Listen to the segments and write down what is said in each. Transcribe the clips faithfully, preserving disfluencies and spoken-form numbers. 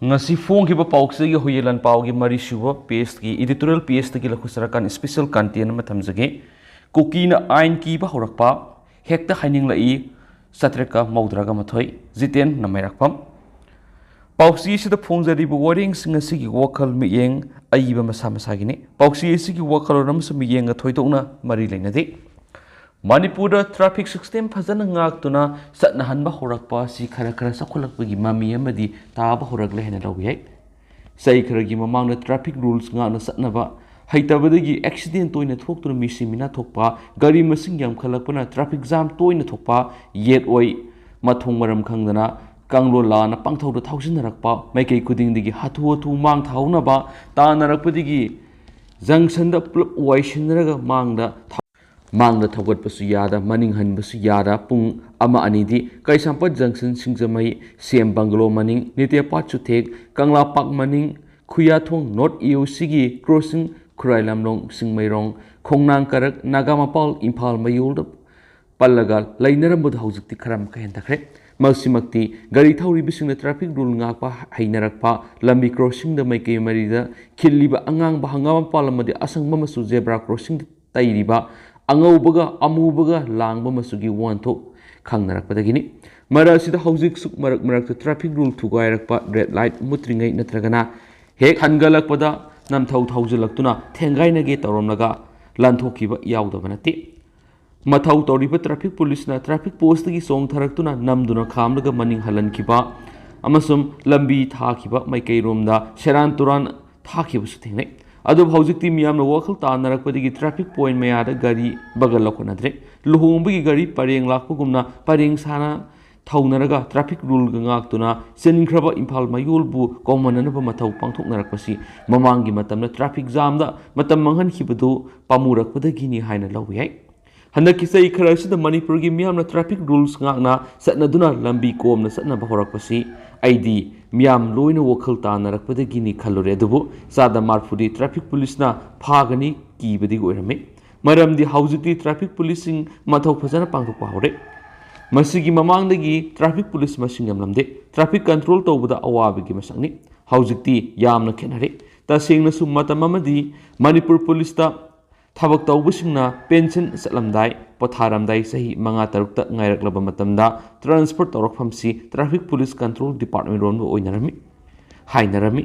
ꯉꯁꯤ ꯐꯣꯡꯈꯤꯕ ꯄꯥꯎꯆꯦꯒꯤ Huiyen ꯂꯥꯟꯄꯥꯎꯒꯤ ꯃꯔꯤꯁꯨꯕ ꯄꯦꯖꯀꯤ editorial ꯄꯦꯖꯇꯒꯤ ꯂꯧꯈꯠꯆꯔꯀꯥꯟ special content ꯑꯃ ꯊꯝꯖꯒꯦ꯫ ꯀꯨꯀꯤꯅ ꯑꯥꯏꯟ ꯀꯤꯕ ꯍꯧꯔꯛꯄ, ꯍꯦꯛꯇ ꯍꯥꯏꯅꯤꯡꯂꯛꯏ, ꯆꯥꯇ꯭ꯔꯦꯠꯀ ꯃꯧꯗ꯭ꯔꯥꯒ ꯃꯥꯊꯣꯏ, ꯖꯤꯇꯦꯟ ꯅꯃꯩꯔꯥꯛꯄꯝ꯫ ꯄꯥꯎꯆꯦ ꯑꯁꯤꯗ ꯐꯣꯡꯖꯔꯤꯕ ꯋꯥꯔꯦꯡꯁꯤꯡ ꯑꯁꯤꯒꯤ ꯋꯥꯈꯜ ꯃꯤꯠꯌꯦꯡ ꯑꯏꯕ ꯃꯁꯥ ꯃꯁꯥꯒꯤꯅꯤ꯫ ꯄꯥꯎꯆꯦ ꯑꯁꯤꯒꯤ ꯋꯥꯈꯜꯂꯣꯟ ꯑꯃꯁꯨꯡ ꯃꯤꯠꯌꯦꯡꯒ ꯊꯣꯏꯗꯣꯛꯅ ꯃꯔꯤ ꯂꯩꯅꯗꯦ꯫ ꯃꯅꯤꯄꯨꯔꯗ traffic system ꯐꯖꯅ ꯉꯥꯛꯇꯨꯅ ꯆꯠꯅꯍꯟꯕ ꯍꯧꯔꯛꯄ ꯑꯁꯤ ꯈꯔ ꯈꯔ ꯆꯥꯎꯈꯠꯂꯛꯄꯒꯤ ꯃꯃꯤ ꯑꯃꯗꯤ ꯇꯥꯕ ꯍꯧꯔꯛꯂꯦ ꯍꯥꯏꯅ ꯂꯧꯕ ꯌꯥꯏ꯫ ꯆꯍꯤ ꯈꯔꯒꯤ ꯃꯃꯥꯡꯗ traffic rules ꯉꯥꯛꯅ ꯆꯠꯅꯕ ꯍꯩꯇꯕꯗꯒꯤ accident ꯇꯣꯏꯅ ꯊꯣꯛꯇꯨꯅ ꯃꯤꯁꯤ ꯃꯤꯅꯥ ꯊꯣꯛꯄ, ꯒꯥꯔꯤ ꯃꯁꯤꯡ ꯌꯥꯝꯈꯠꯂꯛꯄꯅ traffic jam ꯇꯣꯏꯅ ꯊꯣꯛꯄ, ꯌꯦꯠ ꯑꯣꯏ ꯃꯊꯣꯡ ꯃꯔꯝ ꯈꯪꯗꯅ ꯀꯥꯡꯂꯣꯟ ꯂꯥꯟꯅ ꯄꯪꯊꯧꯗ ꯊꯧꯖꯤꯟꯅꯔꯛꯄ, ꯃꯥꯏꯀꯩ ꯈꯨꯗꯤꯡꯗꯒꯤ ꯍꯥꯊꯨ ꯍꯥꯊꯨ ꯃꯥꯡ ꯊꯥꯍꯧꯅꯕ ꯇꯥꯟꯅꯔꯛꯄꯗꯒꯤ junction ꯗ ꯄꯨꯂꯞ ꯋꯥꯏꯁꯤꯟꯅꯔꯒ ꯃꯥꯡꯗ ꯊꯧ-, ꯃꯥꯡꯗ ꯊꯧꯒꯠꯄꯁꯨ ꯌꯥꯗ, ꯃꯅꯤꯡ ꯍꯟꯕꯁꯨ ꯌꯥꯗ, ꯄꯨꯡ ꯑꯃ ꯑꯅꯤꯗꯤ ꯀꯩꯁꯥꯝꯄꯥꯠ junction, ꯁꯤꯡꯖꯃꯩ, ꯁꯤ ꯑꯦꯝ bungalow ꯃꯅꯤꯡ, ꯅꯤꯇꯦꯄꯥꯠ ꯆꯨꯊꯦꯛ, ꯀꯪꯂꯥ ꯄꯥꯔꯛ ꯃꯅꯤꯡ, ꯈꯨꯌꯥꯊꯣꯡ North A O C ꯒꯤ crossing, ꯈꯨꯔꯥꯏ ꯂꯝꯂꯣꯡ, ꯆꯤꯡꯃꯩꯔꯣꯡ, ꯈꯣꯡꯅꯥꯡ ꯀꯥꯔꯛ, ꯅꯥꯒꯥꯃꯄꯥꯜ, ꯏꯝꯐꯥꯜ ꯃꯌꯣꯜꯗ ꯄꯜꯂꯒ ꯂꯩꯅꯔꯝꯕꯗꯨ ꯍꯧꯖꯤꯛꯇꯤ ꯈꯔ ꯃꯈꯩ ꯍꯟꯊꯈ꯭ꯔꯦ꯫ ꯃꯁꯤꯃꯛꯇꯤ ꯒꯥꯔꯤ ꯊꯧꯔꯤꯕꯁꯤꯡꯅ traffic rule ꯉꯥꯛꯄ ꯍꯩꯅꯔꯛꯄ, ꯂꯝꯕꯤ crossing ꯗ ꯃꯥꯏꯀꯩ ꯃꯔꯤꯗ ꯈꯤꯜꯂꯤꯕ ꯑꯉꯥꯡꯕ, ꯍꯪꯒꯥꯝ ꯃꯄꯥꯜ ꯑꯃꯗꯤ ꯑꯁꯪꯕ ꯃꯆꯨ zebra crossing ꯗ ꯇꯩꯔꯤꯕ ꯑꯉꯧꯕꯒ ꯑꯃꯨꯕꯒ ꯂꯥꯡꯕ ꯃꯆꯨꯒꯤ ꯋꯥꯍꯟꯊꯣꯛ ꯈꯪꯅꯔꯛꯄꯗꯒꯤꯅꯤ꯫ ꯃꯔꯛ ꯑꯁꯤꯗ ꯍꯧꯖꯤꯛꯁꯨ ꯃꯔꯛ ꯃꯔꯛꯇ traffic rule ꯊꯨꯒꯥꯏꯔꯛꯄ, red light ꯃꯨꯠꯇ꯭ꯔꯤꯉꯩ ꯅꯠꯇ꯭ꯔꯒꯅ ꯍꯦꯛ ꯍꯟꯒꯠꯂꯛꯄꯗ ꯅꯝꯊꯧ ꯊꯧꯖꯤꯜꯂꯛꯇꯨꯅ ꯊꯦꯡꯒꯥꯏꯅꯒꯦ ꯇꯧꯔꯝꯂꯒ ꯂꯥꯟꯊꯣꯛꯈꯤꯕ ꯌꯥꯎꯗꯕ ꯅꯠꯇꯦ꯫ ꯃꯊꯧ ꯇꯧꯔꯤꯕ traffic police ꯅ traffic post ꯇꯒꯤ ꯆꯣꯡꯊꯔꯛꯇꯨꯅ ꯅꯝꯗꯨꯅ ꯈꯥꯝꯂꯒ ꯃꯅꯤꯡ ꯍꯜꯍꯟꯈꯤꯕ ꯑꯃꯁꯨꯡ ꯂꯝꯕꯤ ꯊꯥꯈꯤꯕ ꯃꯥꯏꯀꯩꯔꯣꯝꯗ ꯁꯦꯔꯥꯟ ꯇꯨꯔꯥꯟ ꯊꯥꯈꯤꯕꯁꯨ ꯊꯦꯡꯅꯩ꯫ ꯑꯗꯨꯕꯨ ꯍꯧꯖꯤꯛꯇꯤ ꯃꯤꯌꯥꯝꯅ ꯋꯥꯈꯜ ꯇꯥꯅꯔꯛꯄꯗꯒꯤ traffic point ꯃꯌꯥꯗ ꯒꯥꯔꯤ ꯕꯒꯜ ꯂꯧꯈꯠꯅꯗ꯭ꯔꯦ꯫ ꯂꯨꯍꯣꯡꯕꯒꯤ ꯒꯥꯔꯤ ꯄꯔꯦꯡ ꯂꯥꯛꯄꯒꯨꯝꯅ ꯄꯔꯦꯡ ꯁꯥꯅ ꯊꯧꯅꯔꯒ traffic rule ꯒ ꯉꯥꯛꯇꯨꯅ ꯆꯦꯟꯈ꯭ꯔꯕ ꯏꯝꯐꯥꯜ ꯃꯌꯣꯜꯕꯨ ꯀꯧꯃꯟꯅꯅꯕ ꯃꯊꯧ ꯄꯥꯡꯊꯣꯛꯅꯔꯛꯄꯁꯤ ꯃꯃꯥꯡꯒꯤ ꯃꯇꯝꯗ traffic jam ꯗ ꯃꯇꯝ ꯃꯥꯡꯍꯟꯈꯤꯕꯗꯨ ꯄꯥꯝꯃꯨꯔꯛꯄꯗꯒꯤꯅꯤ ꯍꯥꯏꯅ ꯂꯧꯕ ꯌꯥꯏ꯫ ꯍꯟꯗꯛꯀꯤ ꯆꯍꯤ ꯈꯔ ꯑꯁꯤꯗ ꯃꯅꯤꯄꯨꯔꯒꯤ ꯃꯤꯌꯥꯝꯅ traffic rules ꯉꯥꯛꯅ ꯆꯠꯅꯗꯨꯅ ꯂꯝꯕꯤ ꯀꯣꯝꯅ ꯆꯠꯅꯕ ꯍꯧꯔꯛꯄꯁꯤ ꯑꯩꯗꯤ ꯃꯤꯌꯥꯝ ꯂꯣꯏꯅ ꯋꯥꯈꯜ ꯇꯥꯅꯔꯛꯄꯗꯒꯤꯅꯤ ꯈꯜꯂꯨꯔꯦ꯫ ꯑꯗꯨꯕꯨ ꯆꯥꯗ ꯃꯔꯐꯨꯗꯤ traffic police ꯅ ꯐꯥꯒꯅꯤ ꯀꯤꯕꯗꯒꯤ ꯑꯣꯏꯔꯝꯃꯤ꯫ ꯃꯔꯝꯗꯤ ꯍꯧꯖꯤꯛꯇꯤ traffic police ꯁꯤꯡ ꯃꯊꯧ ꯐꯖꯅ ꯄꯥꯡꯊꯣꯛꯄ ꯍꯧꯔꯦ꯫ ꯃꯁꯤꯒꯤ ꯃꯃꯥꯡꯗꯒꯤ traffic police ꯃꯁꯤꯡ ꯌꯥꯝꯂꯝꯗꯦ꯫ Traffic control ꯇꯧꯕꯗ ꯑꯋꯥꯕꯒꯤ ꯃꯁꯛꯅꯤ꯫ ꯍꯧꯖꯤꯛꯇꯤ ꯌꯥꯝꯅ ꯈꯦꯠꯅꯔꯦ꯫ ꯇꯁꯦꯡꯅꯁꯨ ꯃꯇꯝ ꯑꯃꯗꯤ ꯃꯅꯤꯄꯨꯔ ꯄꯨꯂꯤꯁꯇ ꯊꯕꯛ ꯇꯧꯕꯁꯤꯡꯅ ꯄꯦꯟꯁꯟ ꯆꯠꯂꯝꯗꯥꯏ, ꯄꯣꯊꯥꯔꯝꯗꯥꯏ ꯆꯍꯤ ꯃꯉꯥ ꯇꯔꯨꯛꯇ ꯉꯥꯏꯔꯛꯂꯕ ꯃꯇꯝꯗ transfer ꯇꯧꯔꯛꯐꯝꯁꯤ traffic police control department ꯔꯣꯝꯗ ꯑꯣꯏꯅꯔꯝꯃꯤ꯫ ꯍꯥꯏꯅꯔꯝꯃꯤ꯫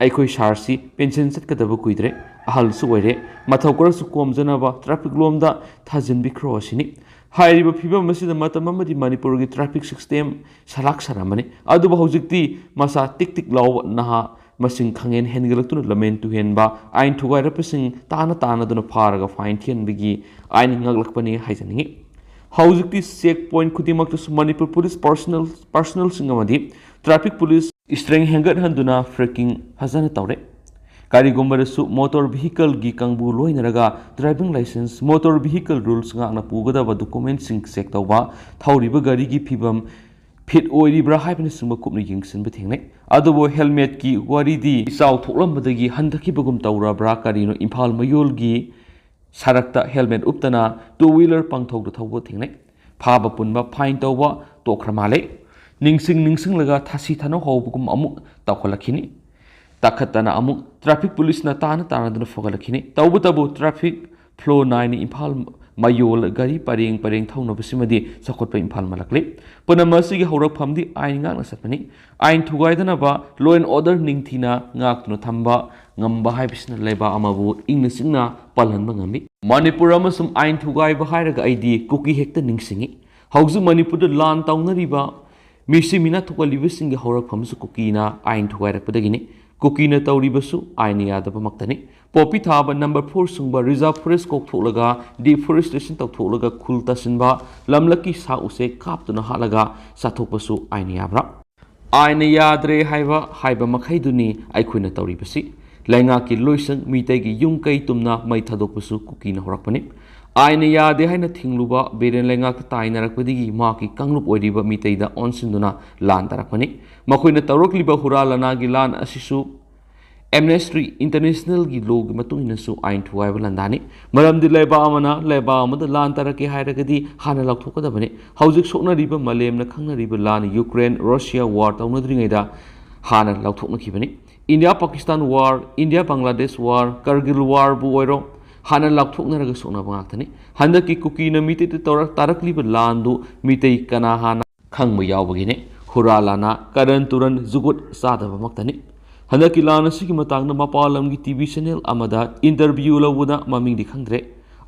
ꯑꯩꯈꯣꯏ ꯁꯥꯔꯁꯤ ꯄꯦꯟꯁꯟ ꯆꯠꯀꯗꯕ ꯀꯨꯏꯗ꯭ꯔꯦ, ꯑꯍꯜꯁꯨ ꯑꯣꯏꯔꯦ, ꯃꯊꯧ ꯈꯔꯁꯨ ꯀꯣꯝꯖꯅꯕ traffic ꯂꯣꯝꯗ ꯊꯥꯖꯤꯟꯕꯤꯈ꯭ꯔꯣ ꯑꯁꯤꯅꯤ꯫ ꯍꯥꯏꯔꯤꯕ ꯐꯤꯕꯝ ꯑꯁꯤꯗ ꯃꯇꯝ ꯑꯃꯗꯤ ꯃꯅꯤꯄꯨꯔꯒꯤ traffic system ꯁꯂꯥꯛ ꯁꯥꯔꯝꯕꯅꯤ꯫ ꯑꯗꯨꯕꯨ ꯍꯧꯖꯤꯛꯇꯤ ꯃꯁꯥ ꯇꯤꯛ ꯇꯤꯛ ꯂꯥꯎꯕ ꯅꯍꯥ ꯃꯁꯤꯡ ꯈꯪꯍꯦꯟ ꯍꯦꯟꯒꯠꯂꯛꯇꯨꯅ ꯂꯝꯍꯦꯟ ꯇꯨꯍꯦꯟꯕ, ꯑꯥꯏꯟ ꯊꯨꯒꯥꯏꯔꯛꯄꯁꯤꯡ ꯇꯥꯅ ꯇꯥꯅꯗꯨꯅ ꯐꯥꯔꯒ fine ꯊꯤꯍꯟꯕꯒꯤ ꯑꯥꯏꯟ ꯉꯥꯛꯂꯛꯄꯅꯤ ꯍꯥꯏꯖꯅꯤꯡꯏ꯫ ꯍꯧꯖꯤꯛꯇꯤ check point ꯈꯨꯗꯤꯡꯃꯛꯇꯁꯨ ꯃꯅꯤꯄꯨꯔ ꯄꯨꯂꯤꯁ personnel, personnelꯁꯤꯡ ꯑꯃꯗꯤ traffic police strength ꯍꯦꯟꯒꯠꯍꯟꯗꯨꯅ flagging ꯐꯖꯅ ꯇꯧꯔꯦ꯫ ꯀꯔꯤꯒꯨꯝꯕꯗꯁꯨ motor vehicleꯒꯤ ꯀꯥꯡꯕꯨ ꯂꯣꯏꯅꯔꯒ driving licence, motor vehicle rules ꯉꯥꯛꯅ ꯄꯨꯒꯗꯕ documentꯁꯤꯡ check ꯇꯧꯕ, ꯊꯧꯔꯤꯕ ꯒꯥꯔꯤꯒꯤ ꯐꯤꯕꯝ fit ꯑꯣꯏꯔꯤꯕ꯭ꯔꯥ ꯍꯥꯏꯕꯅꯆꯤꯡꯕ ꯀꯨꯞꯅ ꯌꯦꯡꯁꯤꯟꯕ ꯊꯦꯡꯅꯩ꯫ ꯑꯗꯨꯕꯨ helmetꯀꯤ ꯋꯥꯔꯤꯗꯤ ꯏꯆꯥꯎ ꯊꯣꯛꯂꯝꯕꯗꯒꯤ ꯍꯟꯊꯈꯤꯕꯒꯨꯝ ꯇꯧꯔꯕ꯭ꯔꯥ ꯀꯔꯤꯅꯣ, ꯏꯝꯐꯥꯜ ꯃꯌꯣꯜꯒꯤ ꯁꯔꯛꯇ helmet ꯎꯞꯇꯅ two wheeler ꯄꯪꯊꯧꯗ ꯊꯧꯕ ꯊꯦꯡꯅꯩ꯫ ꯐꯥꯕ ꯄꯨꯟꯕ fine ꯇꯧꯕ ꯇꯣꯛꯈ꯭ꯔ ꯃꯥꯜꯂꯦ꯫ ꯅꯤꯡꯁꯤꯡ ꯅꯤꯡꯁꯤꯡꯂꯒ ꯊꯥꯁꯤ ꯊꯥꯅꯧ ꯍꯧꯕꯒꯨꯝ ꯑꯃꯨꯛ ꯇꯧꯈꯠꯂꯛꯈꯤꯅꯤ꯫ ꯇꯥꯈꯠꯇꯅ ꯑꯃꯨꯛ traffic policeꯅ ꯇꯥꯅ ꯇꯥꯅꯗꯨꯅ ꯐꯒꯠꯂꯛꯈꯤꯅꯤ꯫ ꯇꯧꯕꯇꯕꯨ traffic flow ꯅꯥꯏꯅ ꯏꯝꯐꯥꯜ ꯃꯌꯣꯜ ꯒꯥꯔꯤ ꯄꯔꯦꯡ ꯄꯔꯦꯡ ꯊꯧꯅꯕꯁꯤꯃꯗꯤ ꯆꯥꯎꯈꯠꯄ ꯏꯝꯐꯥꯜ ꯃꯥꯜꯂꯛꯂꯤ꯫ ꯄꯨꯝꯅꯃꯛ ꯑꯁꯤꯒꯤ ꯍꯧꯔꯛꯐꯝꯗꯤ ꯑꯥꯏꯟ ꯉꯥꯛꯅ ꯆꯠꯄꯅꯤ꯫ ꯑꯥꯏꯟ ꯊꯨꯒꯥꯏꯗꯅꯕ, law and order ꯅꯤꯡꯊꯤꯅ ꯉꯥꯛꯇꯨꯅ ꯊꯝꯕ ꯉꯝꯕ ꯍꯥꯏꯕꯁꯤꯅ ꯂꯩꯕꯥꯛ ꯑꯃꯕꯨ ꯏꯪꯅ ꯆꯤꯛꯅ ꯄꯜꯍꯟꯕ ꯉꯝꯃꯤ꯫ ꯃꯅꯤꯄꯨꯔ ꯑꯃꯁꯨꯡ ꯑꯥꯏꯟ ꯊꯨꯒꯥꯏꯕ ꯍꯥꯏꯔꯒ ꯑꯩꯗꯤ ꯀꯨꯀꯤ ꯍꯦꯛꯇ ꯅꯤꯡꯁꯤꯡꯉꯤ꯫ ꯍꯧꯖꯤꯛ ꯃꯅꯤꯄꯨꯔꯗ ꯂꯥꯟ ꯇꯧꯅꯔꯤꯕ ꯃꯤꯁꯤ ꯃꯤꯅꯥ ꯊꯣꯛꯍꯜꯂꯤꯕꯁꯤꯡꯒꯤ ꯍꯧꯔꯛꯐꯝꯁꯨ ꯀꯨꯀꯤꯅ ꯑꯥꯏꯟ ꯊꯨꯒꯥꯏꯔꯛꯄꯗꯒꯤꯅꯤ꯫ ꯀꯨꯀꯤꯅ ꯇꯧꯔꯤꯕꯁꯨ ꯑꯥꯏꯟꯅ ꯌꯥꯗꯕꯃꯛꯇꯅꯤ꯫ ꯄꯣꯄꯤ ꯊꯥꯕ number four ꯁꯨꯡꯕ reserve forest ꯀꯣꯛꯊꯣꯛꯂꯒ deforestation ꯇꯧꯊꯣꯛꯂꯒ ꯈꯨꯜ ꯇꯥꯁꯤꯟꯕ, ꯂꯝꯂꯛꯀꯤ ꯁꯥ ꯎꯆꯦꯛ ꯀꯥꯞꯇꯨꯅ ꯍꯥꯠꯂꯒ ꯆꯥꯊꯣꯛꯄꯁꯨ ꯑꯥꯏꯟꯅ ꯌꯥꯕ꯭ꯔꯥ? ꯑꯥꯏꯟꯅ ꯌꯥꯗ꯭ꯔꯦ ꯍꯥꯏꯕ, ꯍꯥꯏꯕ ꯃꯈꯩꯗꯨꯅꯤ ꯑꯩꯈꯣꯏꯅ ꯇꯧꯔꯤꯕꯁꯤ꯫ ꯂꯩꯉꯥꯛꯀꯤ ꯂꯣꯏꯁꯪ ꯃꯤꯇꯩꯒꯤ ꯌꯨꯝ ꯀꯩ ꯇꯨꯝꯅ ꯃꯩ ꯊꯥꯗꯣꯛꯄꯁꯨ ꯀꯨꯀꯤꯅ ꯍꯧꯔꯛꯄꯅꯤ꯫ ꯑꯥꯏꯟꯅ ꯌꯥꯗꯦ ꯍꯥꯏꯅ ꯊꯤꯡꯂꯨꯕ ꯕꯤꯔꯦꯟ ꯂꯩꯉꯥꯛꯇ ꯇꯥꯏꯅꯔꯛꯄꯗꯒꯤ ꯃꯍꯥꯛꯀꯤ ꯀꯥꯡꯂꯨꯞ ꯑꯣꯏꯔꯤꯕ ꯃꯤꯇꯩꯗ ꯑꯣꯟꯁꯤꯟꯗꯨꯅ ꯂꯥꯟ ꯇꯥꯔꯛꯄꯅꯤ꯫ ꯃꯈꯣꯏꯅ ꯇꯧꯔꯛꯂꯤꯕ ꯍꯨꯔꯥ ꯂꯅꯥꯒꯤ ꯂꯥꯟ ꯑꯁꯤꯁꯨ ꯑꯦꯝꯅꯦꯁꯇ꯭ꯔꯤ ꯏꯟꯇꯔꯅꯦꯁꯅꯦꯜꯒꯤ ꯂꯣꯒꯤ ꯃꯇꯨꯡ ꯏꯟꯅꯁꯨ ꯑꯥꯏꯟ ꯊꯨꯒꯥꯏꯕ ꯂꯥꯟꯗꯥꯅꯤ꯫ ꯃꯔꯝꯗꯤ ꯂꯩꯕꯥꯛ ꯑꯃꯅ ꯂꯩꯕꯥꯛ ꯑꯃꯗ ꯂꯥꯟ ꯇꯥꯔꯛꯀꯦ ꯍꯥꯏꯔꯒꯗꯤ ꯍꯥꯟꯅ ꯂꯥꯎꯊꯣꯛꯀꯗꯕꯅꯤ꯫ ꯍꯧꯖꯤꯛ ꯁꯣꯛꯅꯔꯤꯕ ꯃꯥꯂꯦꯝꯅ ꯈꯪꯅꯔꯤꯕ ꯂꯥꯟ ꯌꯨꯀ꯭ꯔꯦꯟ ꯔꯣꯁꯤꯌꯥ ꯋꯥꯔ ꯇꯧꯅꯗ꯭ꯔꯤꯉꯩꯗ ꯍꯥꯟꯅ ꯂꯥꯎꯊꯣꯛꯅꯈꯤꯕꯅꯤ꯫ India Pakistan war, India Bangladesh war, Kargil ꯋꯥꯔꯕꯨ ꯑꯣꯏꯔꯣ, ꯍꯥꯟꯅ ꯂꯥꯎꯊꯣꯛꯅꯔꯒ ꯁꯣꯛꯅꯕ ꯉꯥꯛꯇꯅꯤ꯫ ꯍꯟꯗꯛꯀꯤ ꯀꯨꯀꯤꯅ ꯃꯤꯇꯩꯗ ꯇꯧꯔꯛ ꯇꯥꯔꯛꯂꯤꯕ ꯂꯥꯟꯗꯨ ꯃꯤꯇꯩ ꯀꯅꯥ ꯍꯥꯟꯅ ꯈꯪꯕ ꯌꯥꯎꯕꯒꯤꯅꯤ꯫ ꯍꯨꯔꯥ ꯂꯥꯟꯅ, ꯀꯔꯟ ꯇꯨꯔꯟ, ꯖꯨꯒꯣꯠ ꯆꯥꯗꯕꯃꯛꯇꯅꯤ꯫ ꯍꯟꯗꯛꯀꯤ ꯂꯥꯟ ꯑꯁꯤꯒꯤ ꯃꯇꯥꯡꯗ ꯃꯄꯥꯟ ꯂꯝꯒꯤ ꯇꯤ ꯚꯤ ꯆꯦꯅꯦꯜ ꯑꯃꯗ ꯏꯟꯇꯔꯚ꯭ꯌꯨ ꯂꯧꯕꯗ, ꯃꯃꯤꯡꯗꯤ ꯈꯪꯗ꯭ꯔꯦ,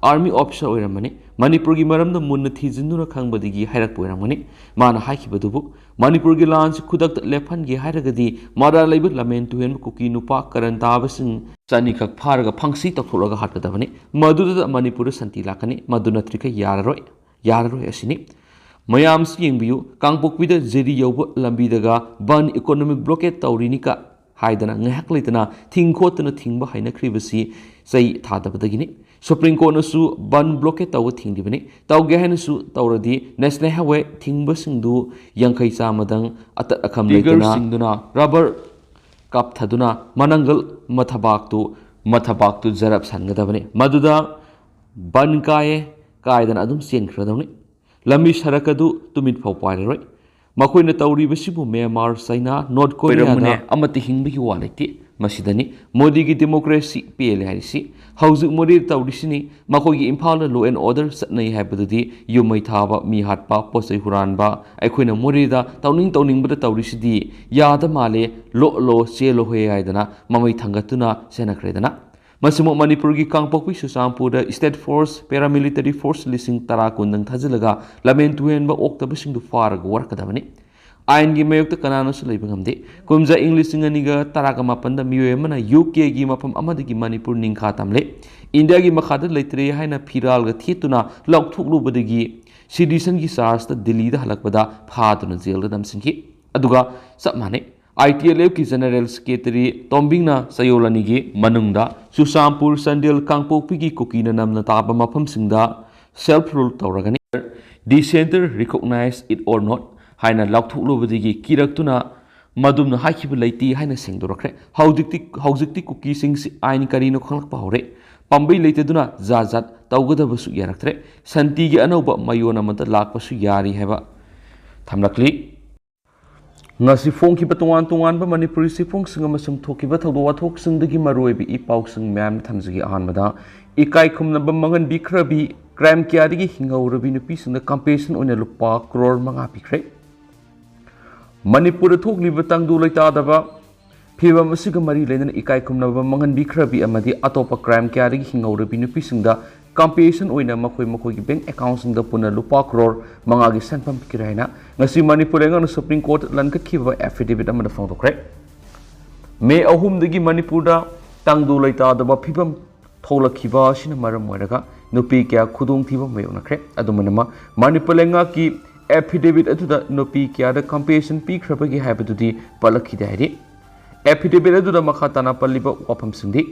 ꯑꯥꯔꯃꯤ ꯑꯣꯐꯤꯁꯔ ꯑꯣꯏꯔꯝꯕꯅꯤ, ꯃꯅꯤꯄꯨꯔꯒꯤ ꯃꯔꯝꯗ ꯃꯨꯟꯅ ꯊꯤꯖꯤꯟꯗꯨꯅ ꯈꯪꯕꯗꯒꯤ ꯍꯥꯏꯔꯛꯄ ꯑꯣꯏꯔꯝꯒꯅꯤ꯫ ꯃꯥꯅ ꯍꯥꯏꯈꯤꯕꯗꯨꯕꯨ, ꯃꯅꯤꯄꯨꯔꯒꯤ ꯂꯥꯟꯁꯤ ꯈꯨꯗꯛꯇ ꯂꯦꯞꯍꯟꯒꯦ ꯍꯥꯏꯔꯒꯗꯤ ꯃꯔꯥꯜ ꯂꯩꯕ ꯂꯝꯍꯦꯟ ꯇꯨꯍꯦꯟꯕ ꯀꯨꯀꯤ ꯅꯨꯄꯥ ꯀꯔꯟ ꯇꯥꯕꯁꯤꯡ ꯆꯅꯤꯈꯛ ꯐꯥꯔꯒ ꯐꯪꯁꯤ ꯇꯧꯊꯣꯛꯂꯒ ꯍꯥꯠꯀꯗꯕꯅꯤ꯫ ꯃꯗꯨꯗ ꯃꯅꯤꯄꯨꯔꯗ ꯁꯥꯟꯇꯤ ꯂꯥꯛꯀꯅꯤ, ꯃꯗꯨ ꯅꯠꯇ꯭ꯔꯤꯈꯩ ꯌꯥꯔꯔꯣꯏ, ꯌꯥꯔꯔꯣꯏ ꯑꯁꯤꯅꯤ꯫ ꯃꯌꯥꯝꯁꯤ ꯌꯦꯡꯕꯤꯌꯨ, ꯀꯥꯡꯄꯣꯛꯄꯤꯗ ꯖꯤꯔꯤ ꯌꯧꯕ ꯂꯝꯕꯤꯗꯒ ꯕꯟ, ꯏꯀꯣꯅꯣꯃꯤꯛ ꯕ꯭ꯂꯣꯀꯦꯠ ꯇꯧꯔꯤꯅꯤꯀ ꯍꯥꯏꯗꯅ ꯉꯥꯏꯍꯥꯛ ꯂꯩꯇꯅ ꯊꯤꯡ ꯈꯣꯠꯇꯅ ꯊꯤꯡꯕ ꯍꯩꯅꯈ꯭ꯔꯤꯕꯁꯤ ꯆꯩ ꯊꯥꯗꯕꯗꯒꯤꯅꯤ꯫ ꯁꯨꯄ꯭ꯔꯤꯝ ꯀꯣꯔꯠꯅꯁꯨ ꯕꯟ ꯕ꯭ꯂꯣꯀꯦꯠ ꯇꯧꯕ ꯊꯤꯡꯂꯤꯕꯅꯤ꯫ ꯇꯧꯒꯦ ꯍꯥꯏꯅꯁꯨ ꯇꯧꯔꯗꯤ ꯅꯦꯁꯅꯦꯜ ꯍꯥꯏꯋꯦ ꯊꯤꯡꯕꯁꯤꯡꯗꯨ ꯌꯥꯡꯈꯩ ꯆꯥꯝꯃꯗꯪ ꯑꯇꯠ ꯑꯈꯝ ꯂꯩꯇꯅ ꯇꯤꯒꯔꯁꯤꯡꯗꯨꯅ ꯔꯕꯔ ꯀꯥꯞꯊꯗꯨꯅ ꯃꯅꯪꯒꯜ ꯃꯊꯕꯥꯛꯇꯨ, ꯃꯊꯕꯥꯛꯇꯨ ꯖꯔꯞ ꯁꯟꯒꯗꯕꯅꯤ꯫ ꯃꯗꯨꯗ ꯕꯟ ꯀꯥꯏꯌꯦ ꯀꯥꯏꯗꯅ ꯑꯗꯨꯝ ꯆꯦꯟꯈ꯭ꯔꯗꯧꯅꯤ꯫ ꯂꯝꯕꯤ ꯁꯔꯛ ꯑꯗꯨ ꯇꯨꯃꯤꯠ ꯐꯥꯎ ꯄꯥꯏꯔꯔꯣꯏ꯫ ꯃꯈꯣꯏꯅ ꯇꯧꯔꯤꯕꯁꯤꯕꯨ ꯃ꯭ꯌꯥꯟꯃꯥꯔ, ꯆꯩꯅꯥ, ꯅꯣꯔꯠ ꯀꯣꯔꯤꯌꯥꯗ ꯑꯣꯏꯔꯝꯃꯨꯅꯦ꯫ ꯑꯃꯠꯇ ꯍꯤꯡꯕꯒꯤ ꯋꯥ ꯂꯩꯇꯦ꯫ ꯃꯁꯤꯗꯅꯤ ꯃꯣꯗꯤꯒꯤ ꯗꯦꯃꯣꯀ꯭ꯔꯦꯁꯤ ꯄꯦꯜꯂꯦ ꯍꯥꯏꯔꯤꯁꯤ꯫ ꯍꯧꯖꯤꯛ ꯃꯣꯗꯤ ꯇꯧꯔꯤꯁꯤꯅꯤ꯫ ꯃꯈꯣꯏꯒꯤ ꯏꯝꯐꯥꯜꯗ law and order ꯆꯠꯅꯩ ꯍꯥꯏꯕꯗꯨꯗꯤ ꯌꯨꯝ ꯃꯩ ꯊꯥꯕ, ꯃꯤ ꯍꯥꯠꯄ, ꯄꯣꯠ ꯆꯩ ꯍꯨꯔꯥꯟꯕ, ꯑꯩꯈꯣꯏꯅ ꯃꯣꯔꯦꯗ ꯇꯧꯅꯤꯡ ꯇꯧꯅꯤꯡꯕꯗ ꯇꯧꯔꯤꯁꯤꯗꯤ ꯌꯥꯗ ꯃꯥꯜꯂꯦ, ꯂꯣꯛꯂꯣ, ꯆꯦꯜꯂꯣꯍꯦ ꯍꯥꯏꯗꯅ ꯃꯃꯩ ꯊꯥꯡꯒꯠꯇꯨꯅ ꯆꯦꯟꯅꯈ꯭ꯔꯦꯗꯅ꯫ ꯃꯁꯤꯃꯛ ꯃꯅꯤꯄꯨꯔꯒꯤ ꯀꯥꯡꯄꯣꯛꯄꯤ ꯆꯨꯔꯆꯥꯟꯄꯨꯔꯗ state force, paramilitary force ꯂꯤꯁꯤꯡ ꯇꯔꯥ ꯀꯨꯟꯗꯪ ꯊꯥꯖꯤꯜꯂꯒ ꯂꯝꯍꯦꯟ ꯇꯨꯍꯦꯟꯕ ꯑꯣꯛꯇꯕꯁꯤꯡꯗꯨ ꯐꯥꯔꯒ ꯋꯥꯔꯛꯀꯗꯕꯅꯤ꯫ ꯑꯥꯏꯟꯒꯤ ꯃꯥꯌꯣꯛꯇ ꯀꯅꯥꯅꯁꯨ ꯂꯩꯕ ꯉꯝꯗꯦ꯫ ꯀꯨꯝꯖꯥ ꯏꯪ ꯂꯤꯁꯤꯡ ꯑꯅꯤꯒ ꯇꯔꯥꯒ ꯃꯥꯄꯟꯗ ꯃꯤꯑꯣꯏ ꯑꯃꯅ ꯌꯨ ꯀꯦꯒꯤ ꯃꯐꯝ ꯑꯃꯗꯒꯤ ꯃꯅꯤꯄꯨꯔ ꯅꯤꯡꯈꯥ ꯇꯝꯂꯦ꯫ ꯏꯟꯗꯤꯌꯥꯒꯤ ꯃꯈꯥꯗ ꯂꯩꯇ꯭ꯔꯦ ꯍꯥꯏꯅ ꯐꯤꯔꯥꯜꯒ ꯊꯦꯠꯇꯨꯅ ꯂꯧꯊꯣꯛꯂꯨꯕꯗꯒꯤ citizenꯒꯤ chargeꯇ ꯗꯤꯜꯂꯤꯗ ꯍꯜꯂꯛꯄꯗ ꯐꯥꯗꯨꯅ ꯖꯦꯜꯗ ꯅꯝꯁꯤꯟꯈꯤ꯫ ꯑꯗꯨꯒ ꯆꯞ ꯃꯥꯟꯅꯩ꯫ ꯑꯥꯏ ꯇꯤ ꯑꯦꯜ ꯑꯦꯐꯀꯤ General Secretary ꯇꯣꯝꯕꯤꯡꯅ ꯆꯌꯣꯜ ꯑꯅꯤꯒꯤ ꯃꯅꯨꯡꯗ ꯆꯨꯔꯆꯥꯟꯄꯨꯔ, ꯆꯥꯟꯗꯦꯜ, ꯀꯥꯡꯄꯣꯛꯄꯤꯒꯤ ꯀꯨꯀꯤꯅ ꯅꯝꯅ ꯇꯥꯕ ꯃꯐꯝꯁꯤꯡꯗ self rule ꯇꯧꯔꯒꯅꯤ꯫ The center recognize it or not ꯍꯥꯏꯅ ꯂꯥꯎꯊꯣꯛꯂꯨꯕꯗꯒꯤ ꯀꯤꯔꯛꯇꯨꯅ ꯃꯗꯨꯝꯅ ꯍꯥꯏꯈꯤꯕ ꯂꯩꯇꯦ ꯍꯥꯏꯅ ꯁꯦꯡꯗꯣꯔꯛꯈ꯭ꯔꯦ꯫ ꯍꯧꯖꯤꯛꯇꯤ ꯍꯧꯖꯤꯛꯇꯤ ꯀꯨꯀꯤꯁꯤꯡꯁꯤ ꯑꯥꯏꯟ ꯀꯔꯤꯅꯣ ꯈꯪꯂꯛꯄ ꯍꯧꯔꯦ꯫ ꯄꯥꯝꯕꯩ ꯂꯩꯇꯗꯨꯅ ꯖꯥꯠ ꯖꯥꯠ ꯇꯧꯒꯗꯕꯁꯨ ꯌꯥꯔꯛꯇ꯭ꯔꯦ꯫ ꯁꯥꯟꯇꯤꯒꯤ ꯑꯅꯧꯕ ꯃꯌꯣꯟ ꯑꯃꯗ ꯂꯥꯛꯄꯁꯨ ꯌꯥꯔꯤ ꯍꯥꯏꯕ ꯊꯝꯂꯛꯂꯤ꯫ ꯉꯁꯤ ꯐꯣꯡꯈꯤꯕ ꯇꯣꯉꯥꯟ ꯇꯣꯉꯥꯟꯕ ꯃꯅꯤꯄꯨꯔꯤ ꯆꯦꯐꯣꯡꯁꯤꯡ ꯑꯃꯁꯨꯡ ꯊꯣꯛꯈꯤꯕ ꯊꯧꯗꯣꯛ ꯋꯥꯊꯣꯛꯁꯤꯡꯗꯒꯤ ꯃꯔꯨꯑꯣꯏꯕ ꯏ ꯄꯥꯎꯁꯤꯡ ꯃꯌꯥꯝ ꯊꯝꯖꯒꯦ꯫ ꯑꯍꯥꯟꯕꯗ, ꯏꯀꯥꯏ ꯈꯨꯝꯅꯕ ꯃꯥꯡꯍꯟꯕꯤꯈ꯭ꯔꯕꯤ, ꯀ꯭ꯔꯥꯏꯝ ꯀꯌꯥꯗꯒꯤ ꯍꯤꯡꯍꯧꯔꯕꯤ ꯅꯨꯄꯤꯁꯤꯡꯗ ꯀꯝꯄꯦꯟꯁꯦꯁꯟ ꯑꯣꯏꯅ ꯂꯨꯄꯥ ꯀ꯭ꯔꯣꯔ ꯃꯉꯥ ꯄꯤꯈ꯭ꯔꯦ꯫ ꯃꯅꯤꯄꯨꯔꯗ ꯊꯣꯛꯂꯤꯕ ꯇꯪꯗꯨ ꯂꯩꯇꯥꯗꯕ ꯐꯤꯕꯝ ꯑꯁꯤꯒ ꯃꯔꯤ ꯂꯩꯅꯅ ꯏꯀꯥꯏ ꯈꯨꯝꯅꯕ ꯃꯥꯡꯍꯟꯕꯤꯈ꯭ꯔꯕꯤ ꯑꯃꯗꯤ ꯑꯇꯣꯞꯄ ꯀ꯭ꯔꯥꯏꯝ ꯀꯌꯥꯗꯒꯤ ꯍꯤꯡꯍꯧꯔꯕꯤ ꯅꯨꯄꯤꯁꯤꯡꯗ ꯀꯝꯄꯦꯟꯁꯦꯁꯟ ꯑꯣꯏꯅ ꯃꯈꯣꯏ ꯃꯈꯣꯏꯒꯤ ꯕꯦꯡꯛ ꯑꯦꯀꯥꯎꯟꯁꯤꯡꯗ ꯄꯨꯟꯅ ꯂꯨꯄꯥ ꯀ꯭ꯔꯣꯔ ꯃꯉꯥꯒꯤ ꯁꯦꯟꯐꯝ ꯄꯤꯈ꯭ꯔꯦ ꯍꯥꯏꯅ ꯉꯁꯤ ꯃꯅꯤꯄꯨꯔ ꯂꯩꯉꯥꯛꯅ ꯁꯨꯄ꯭ꯔꯤꯝ ꯀꯣꯔꯠꯇ ꯂꯟꯈꯠꯈꯤꯕ ꯑꯦꯐꯤꯗꯦꯕꯤꯠ ꯑꯃꯗ ꯐꯣꯡꯗꯣꯛꯈ꯭ꯔꯦ꯫ ꯃꯦ ꯑꯍꯨꯝꯗꯒꯤ ꯃꯅꯤꯄꯨꯔꯗ ꯇꯪꯗꯨ ꯂꯩꯇꯥꯗꯕ ꯐꯤꯕꯝ ꯊꯣꯛꯂꯛꯈꯤꯕ ꯑꯁꯤꯅ ꯃꯔꯝ ꯑꯣꯏꯔꯒ ꯅꯨꯄꯤ ꯀꯌꯥ ꯈꯨꯗꯣꯡꯊꯤꯕ ꯃꯥꯌꯣꯛꯅꯈ꯭ꯔꯦ꯫ ꯑꯗꯨꯃꯥꯏꯅꯃꯛ ꯃꯅꯤꯄꯨꯔ ꯂꯩꯉꯥꯛꯀꯤ ꯑꯦꯐꯤꯗꯦꯕꯤꯠ ꯑꯗꯨꯗ ꯅꯨꯄꯤ ꯀꯌꯥꯗ ꯀꯝꯄꯦꯟꯁꯦꯁꯟ ꯄꯤꯈ꯭ꯔꯕꯒꯦ ꯍꯥꯏꯕꯗꯨꯗꯤ ꯄꯜꯂꯛꯈꯤꯗꯦ ꯍꯥꯏꯔꯤ꯫ ꯑꯦꯐꯤꯗꯦꯕꯤꯠ ꯑꯗꯨꯗ ꯃꯈꯥ ꯇꯥꯅ ꯄꯜꯂꯤꯕ ꯋꯥꯐꯝꯁꯤꯡꯗꯤ,